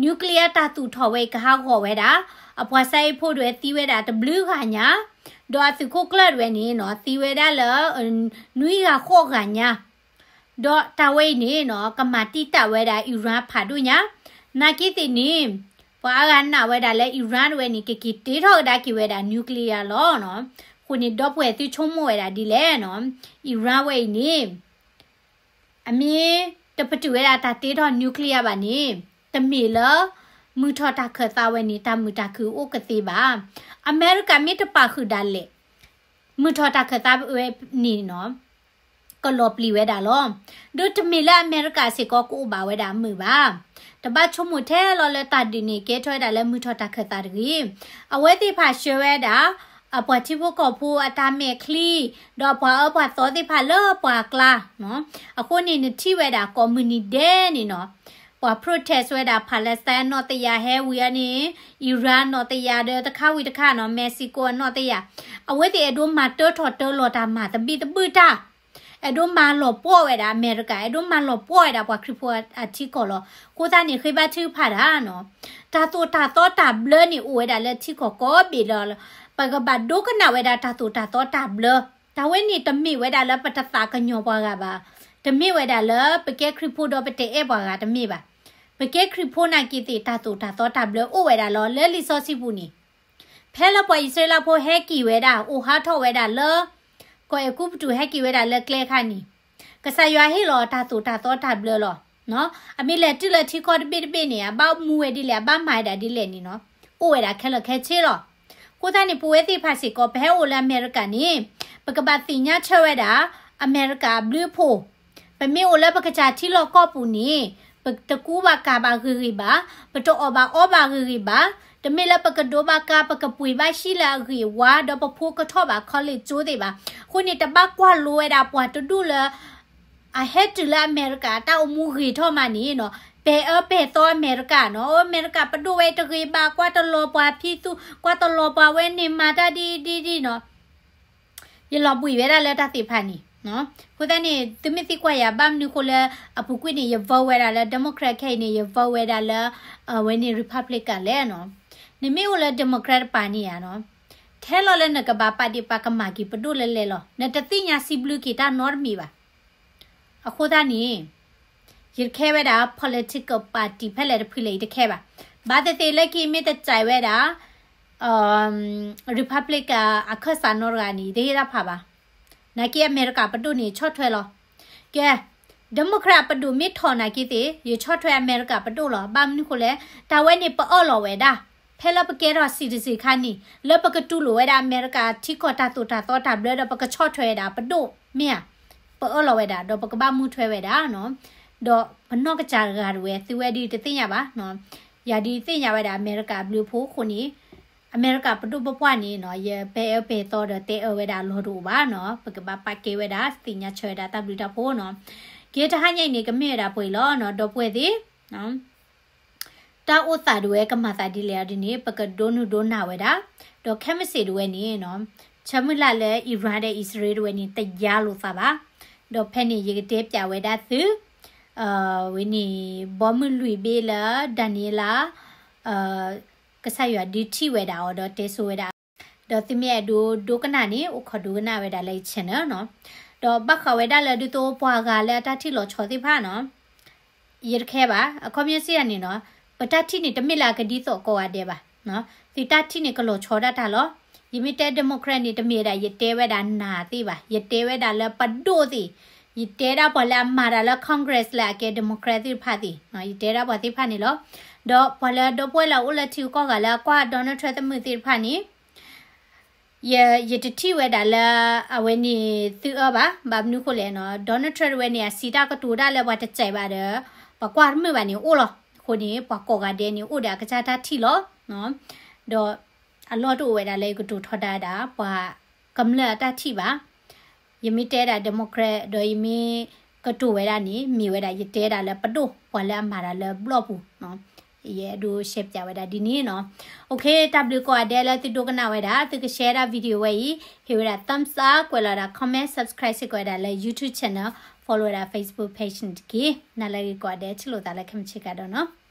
nuclear တၢ်သူၣ်ထီၣ်ဝဲအံၤကဟးဂီၤဝဲဒၣ် အပှၤစါအ့ၣ်ဖိတဝဲသံဝဲဒၣ်တဘျုးဂၤညါ, ဒီးအသုးခိၣ်ကျၢၢ်တဝဲန့ၣ်နီၤ သံဝဲဒၣ်လၢ နွံဂၤဃိးဂၤညါ ဒီးတၢ်ဝဲအံၤန့ၣ်နီၤ ကမၤတံာ်တာ်ဝဲဒၣ် Iran ဖးဒိၣ်ညါ, နာ်က့သ့ၣ်န့ၣ် ပှၤအါဂၤနာ်ဝဲဒၣ်လၢ Iran တဝဲန့ၣ် ကက့ၤတ့ထီၣ်ကဒါက့ၤဝဲဒၣ် nuclear လီၤနီၤ. အဃိန့ၣ် ဒီပုၢ်ဝဲၢ်သုဆိကမိၣ်ဝဲဒၣ်ဒ်လဲၣ်နီၤ, Iran ဝဲအံၤန့ၣ် အမ့ၢ်တပတုာ်ဝဲဒၣ်တၢ်တ့ထီၣ် nuclear ဘၣ်န့ၣ် တမ့ၢ်လၢ မုၢ်ထီၣ်တၢ်ခၢၣ်သးဝဲန့ၣ် တၢ်မုာ်တၢ်ခုၣ်အိၣ်ကသ့ဘၣ်. အမဲရကၤမ့ၢ်တပာ်ဃုာ်ဒၣ်လဲာ် မုၢ်ထီၣ်တၢ်ခၢၣ်သးဝဲန့ၣ်နီၤ ကလီၤပျံၤဝဲဒၣ်လီၤ. ဒီးတမ့ၢ်လၢအမဲရကၤစ့ၢ်ကီးကအိၣ်ဘၣ်ဝဲဒၣ်အမုာ်ဘၣ်. တဘၣ်ဆိကမိၣ်ထဲလီၤလၢတၢ်ဒုးန့ၣ် ကဲထီၣ်ဝဲဒၣ်လၢမုၢ်ထီၣ်တၢ်ခၢၣ်သးတဂ့ၤ. အဝဲသ့ၣ်ဖးဆှၢဝဲဒၣ် အပှၤထံဖိကီၢ်ဖိအတၢ်မဲာ်ချံ, ဒီးပှၤအၢပှၤသီသ့ၣ်တဖၣ်လၢပှၤကျါ, အဃိန့ၣ် နထံၣ်ဝဲဒၣ်ကိးမုၢ်နံၤဒဲးန့ၣ်နီၤ ပှၤ protest ဝဲဒၣ် Palestine နီၢ်တယၢ် ဟဲဝံၤအန့ၣ် Iran နီၢ်တယၢ်ဒီးတခါဝံၤတခါနီၤ Mexico အနီၢ်တယၢ်, အဝဲသ့ၣ်အဲၣ်ဒိးမၤတၢထီၣ်တၢလီၤတၢ်မၤသဘံၣ်သဘုၣ်တၢ်, အဲၣ်ဒိးမၤလီၤပှီၢ်ဝဲဒၣ်အမဲရကၤ, အဲၣ်ဒိးမၤလီၤပှီၢ်ဝဲဒၣ်ပှၤခရံာ်ဖိအထံကီၢ်လီၤ. အဃိသတးန့ၣ် ဃ့ဘါထုကဖၣ်တၢ်နီၤ, တၢ်သိၣ်တၢ်သီတၢ်ဘျၢန့ၣ်အိၣ်ဝဲဒၣ်လၢထံကီၢ်ကိးဘ့ၣ်လီၤ. ပကဘၣ်ဒိကနၣ်ဝဲဒၣ်တၢ်သိၣ်တၢ်သီတၢ်ဘျၢ, တၢ်ဝဲန့ၣ်တမ့ၢ်ဝဲဒၣ်လၢပတသးကညီၤပှၤဂၤဘၣ်, တမ့ၢ်ဝဲဒၣ်လၢပကဲခရံာ်ဖိဒီးပတအဲၣ်ပှၤဂၤတမ့ၢ်ဘၣ်. ပကဲခရံာ်ဖိနာ်က့သ့ၣ် တၢ်သိၣ်တၢ်သီတၢ်ဘျၢအိၣ်ဝဲဒၣ်လီၤ. လၢလံာ်စီဆှံပူၤန့ၣ် ဖဲလၢပှၤအံၣ်စရ့လးဖိဟဲက့ၤဝဲဒၣ် အိၣ်ဟးထီၣ်ဝဲဒၣ်လၢ ကီၢ်အဲၤကူပတူး ဟဲက့ၤဝဲဒၣ်လၢကျဲအခါန့ၣ်, ကစၢ်ယွၤဟ့ၣ်လီၤတၢ်သိၣ်တၢ်သီတၢ်ဘျၢလီၤ. အမ့ၢ်လဲၤတုၤလၢထံကီၢ်တဘ့ၣ်တဘ့ၣ်န့ၣ် အဘၣ်မူဝဲဒ်လဲၣ် အဘၣ်မၤဝဲဒၣ်ဒ်လဲၣ်န့ၣ်နီၤ, အိၣ်ဝဲဒၣ်ခဲလၢာ်ခဲဆ့လီၤ. အဃိသတးန့ၣ် ပဝဲသ့ၣ်တဖၣ်စ့ၢ်ကီး ပဟဲအိၣ်လၢအမဲရကၤန့ၣ် ပကဘၣ်သ့ၣ်ညါဆၢဝဲဒၣ် အမဲရကၤအဘျုးအဖှိၣ် ပမ့ၢ်အိၣ်လၢပကစၢ်ထံလီၢ်ကီၢ်ပူၤန့ၣ် ပတကူဘၣ်ကၤဘၣ်ဂ့ၤဂ့ၤဘၣ်, ပတအီၣ်ဘၣ်အီဘၣ်ဂ့ၤဂ့ၤဘၣ်, တမ့ၢ်လၢပကဒိးဘၣ်ကၤ ပကပှ့ၤဘၣ်ဟံၣ်လၢအဂ့ၤအဝါ ဒီးပဖိကထီၣ်ဘၣ် college ကၠိသ့ၣ်ဘၣ်. အဃိန့ၣ် တဘၣ်ကွၢ်လိဝဲဒၣ်ပှၤတဒူၣ်လၢ အဟဲတုၤလၢအမဲရကၤ တၢ်အိၣ်မူဂ့ၤထီၣ်မးန့ၣ်နီၤ, ပဲာ်အၢပဲာ်သီအမဲရကၤနီၤ, အမဲရကၤပဒိၣ်ဝဲတဂ့ၤဘၣ်, ကွၢ်တလီၤပှၤဖံသူ, ကွၢ်တလီၤပှၤဝဲန့ၣ် မၤတၢ်ဒ်ဒ်ဒ်နီၤ ယလီၤဘှံးဝဲဒၣ်လၢတၢ်သ့ၣ်တဖၣ်န့ၣ်. အဃိသတးန့ၣ် သုမ့ၢ်သံကွၢ်ယၤ ဘၣ်မနုၤဃိလၢ အပူၤကွံာ်န့ၣ် ယ vote ဝဲဒၣ်လၢ Democrat ခဲအံၤန့ၣ် ယ vote ဝဲဒၣ်လၢ အဝဲန့ၣ် Republican လဲၣ်နီၤ. နမ့ၢ်အိၣ်လၢ Democrat တပၤန့ၣ်ဧါနီၤ, ထဲလီၤလၢနကဘၣ်ပာ်ဒ့ၣ်ပာ်ကမၣ်က့ၤပဒိၣ်လဲၤလဲၤလီၤ. နတသ့ၣ်ညါစံးဘျုးက့ၤတၢ်နီတမံၤဘၣ်. အဃိသတးန့ၣ် ယတခဲဝဲဒၣ် political party ဖဲလဲၣ်တဖုလဲၣ် ယတခဲဘၣ်. ဘၣ်သ့ၣ်သ့ၣ်လၢခံမ့ၢ်တစဲးဝဲဒၣ် Republican အခၢၣ်စးနီတဂၤန့ၣ် ယတဟ့ၣ်တၢ်ဖးဘၣ်. နာ်က့အမဲရကၤပဒိၣ်န့ၣ် ယဆီၣ်ထွဲလီၤ. ကဲ Democrat ပဒိၣ်မ့ၢ်ထီၣ်နာ်က့သ့ၣ် ယဆီၣ်ထွဲအမဲရကၤပဒိၣ်လီၤ. ဘၣ်မနုၤဃိလဲၣ်, တၢ်ဝဲန့ၣ်ပအၢၣ်လီၤဝဲဒၣ် ဖဲလၢပကဲထီၣ် citizen ခါန့ၣ် လၢပကတူၢ်လိာ်ဝဲဒၣ်အမဲရကၤထံကီၢ်တၢ်သိၣ်တၢ်သီတၢ်ဘျၢဒီး ပကဆီၣ်ထွဲဝဲဒၣ်ပဒိၣ်မ့ၢ်ဧါ. ပအၢၣ်လီၤဝဲဒၣ် ဒီးပကဘၣ်မူထွဲဝဲဒၣ်နီၤ. ဒီးပနီၢ်ကစၢ်တဂၤတဝဲ သုဝဲဒ်တသ့ၣ်ညါဘၣ်နီၤ. ယၤဒ်သ့ၣ်ညါဝဲဒၣ်အမဲရကၤအဘျုးအဖှိၣ်အဃိန့ၣ် အမဲရကၤပဒိၣ်ပပှၢ်န့ၣ်နီၤ ယပဲာ်အၢပဲာ်သီဒီးတဲအၢဝဲဒၣ်လီၤတအိၣ်ဘၣ်နီၤ. ပကဘၣ်ပာ်ကဲဝဲဒၣ် သ့ၣ်ညါဆၢဝဲဒၣ်တၢ်ဘျုးတၢ်ဖှိၣ်နီၤ. ကဲတဟါညါအံၤန့ၣ် ကမ့ၢ်ဝဲဒၣ်ပှဲၤလီၤနီၤ ဒီပုၢ်ဝဲၢ်သ့ၣ် တၢ်အိၣ်သးတဝဲကမၤသးဒ်လဲၣ်ဒ်န့ၣ် ပကဒိနုာ်ဒိနၢ်ဝဲဒၣ်, ဒီးခဲမုၢ်ဆ့ၣ်တဝဲန့ၣ်နီၤ ဆၢမုၢ်လၢ်လၢ Iran ဒီးအံၣ်စရ့လးတဝဲန့ၣ် တယါလိာ်သးဘၣ်. ဒီးဖဲန့ၣ် ယကတဲပၠးဝဲဒၣ်သု ဝဲန့ၣ် ဘီမုၢ်လွံၢ်ဘ့ၣ်လၢ Daniela ကစၢ်ယွၤဒုးထံၣ်ဝဲဒၣ်အီၤဒီးတဲဆိဝဲဒၣ်, ဒီးသုမ့ၢ်အဲၣ်ဒိးဒိကနၣ်န့ၣ် အိၣ်ခိးဒိကနၣ်ဝဲဒၣ်လၢယ channel နီၤ. ဒီးဘၣ်ဃးဝဲဒၣ်လၢဒ်သိးပှၤဂၤလၢအတၢ်ထံၣ်လီၤဆီသ့ၣ်တဖၣ်နီၤ ယတခဲဘၣ်, အခီပညီစံးယၤန့ၣ်နီၤ, ပတၢ်ထံၣ်န့ၣ် တမ့ၢ်လၢအကဒ်သိးကိးဂၤဒဲးဘၣ်. သုတၢ်ထံၣ်န့ၣ် ကလီၤဆီဒၣ်တၢ်လီၤ. ယမ့ၢ်တဲ Democrat န့ၣ် တမ့ၢ်ဒၣ် ယတဲဝဲဒၣ်နၤသ့ၣ်ဘၣ်, ယတဲဝဲဒၣ်လၢပဒိၣ်သ့ၣ်, ယတဲဒၣ်ပှၤလၢအမၤတၢ်လၢ Congress လၢအကဲ Democrat သ့ၣ်တဖၣ်သ့ၣ်, ယတဲဒၣ်ပှၤသ့ၣ်တဖၣ်န့ၣ်လီၤ. ဒီးပှၤလၢဒီပုၢ်ဝဲၢ်လၢအအိၣ်လၢထံဂုၤကီၢ်ဂၤလၢအကွၢ် Donald Trump သးမုာ်သ့ၣ်တဖၣ်န့ၣ် ယ ယတထံၣ်ဝဲဒၣ်လၢ အဝဲန့ၣ်သုအၢဘၣ်, ဘၣ်မနုၤဃိလဲၣ်နီၤ, Donald Trump တဝဲန့ၣ် အစံးတၢ်ကတိၤဒၣ်လၢပှၤတစဲးဘၣ်ဒီး ပှၤကွၢ်တမုာ်ဘၣ်န့ၣ်အိၣ်လီၤ. အဃိန့ၣ် ပှၤကိးဂၤဒဲးန့ၣ် အိၣ်ဒီးအကစၢ်တၢ်ထံၣ်လီၤ. ဒီးအလီၢ်တအိၣ်ဝဲဒၣ်လၢယကတိၤထီဒါဝဲဒၣ် ပှၤကမျၢၢ်အတၢ်ထံၣ်ဘၣ်. ယမ့ၢ်တဲဒၣ် Democrat ဒီးယမ့ၢ်ကတိၤဝဲဒၣ်န့ၣ် မ့ၢ်ဝဲဒၣ်ယတဲဒၣ်လၢပဒိၣ် ပှၤလၢအမၤတၢ်လၢဘျီၣ်ပူၤ ယအဲၣ်ဒိး share ပၠးဝဲဒၣ်ဒ်န့ၣ်နီၤ. OK, တၢ်ဘျုးကိးဂၤဒဲးလၢသုဒိကနၣ်ဝဲဒၣ်, သုက share ဒၣ် video ဝဲအံၤ, ဟ့ၣ်ဝဲဒၣ် thumbs up, ကွဲးလီၤဒၣ် comment, subscribe စ့ၢ်ကီးဝဲဒၣ်လၢ YouTube channel, follow ဝဲဒၣ် Facebook page န့ၣ်တက့ၢ်. နၤလၢအဂ့ၤကိးဂၤဒဲး ထံၣ်လိာ်သးလၢခံမုၢ်ဆ့ကၤဒီးနီၤ.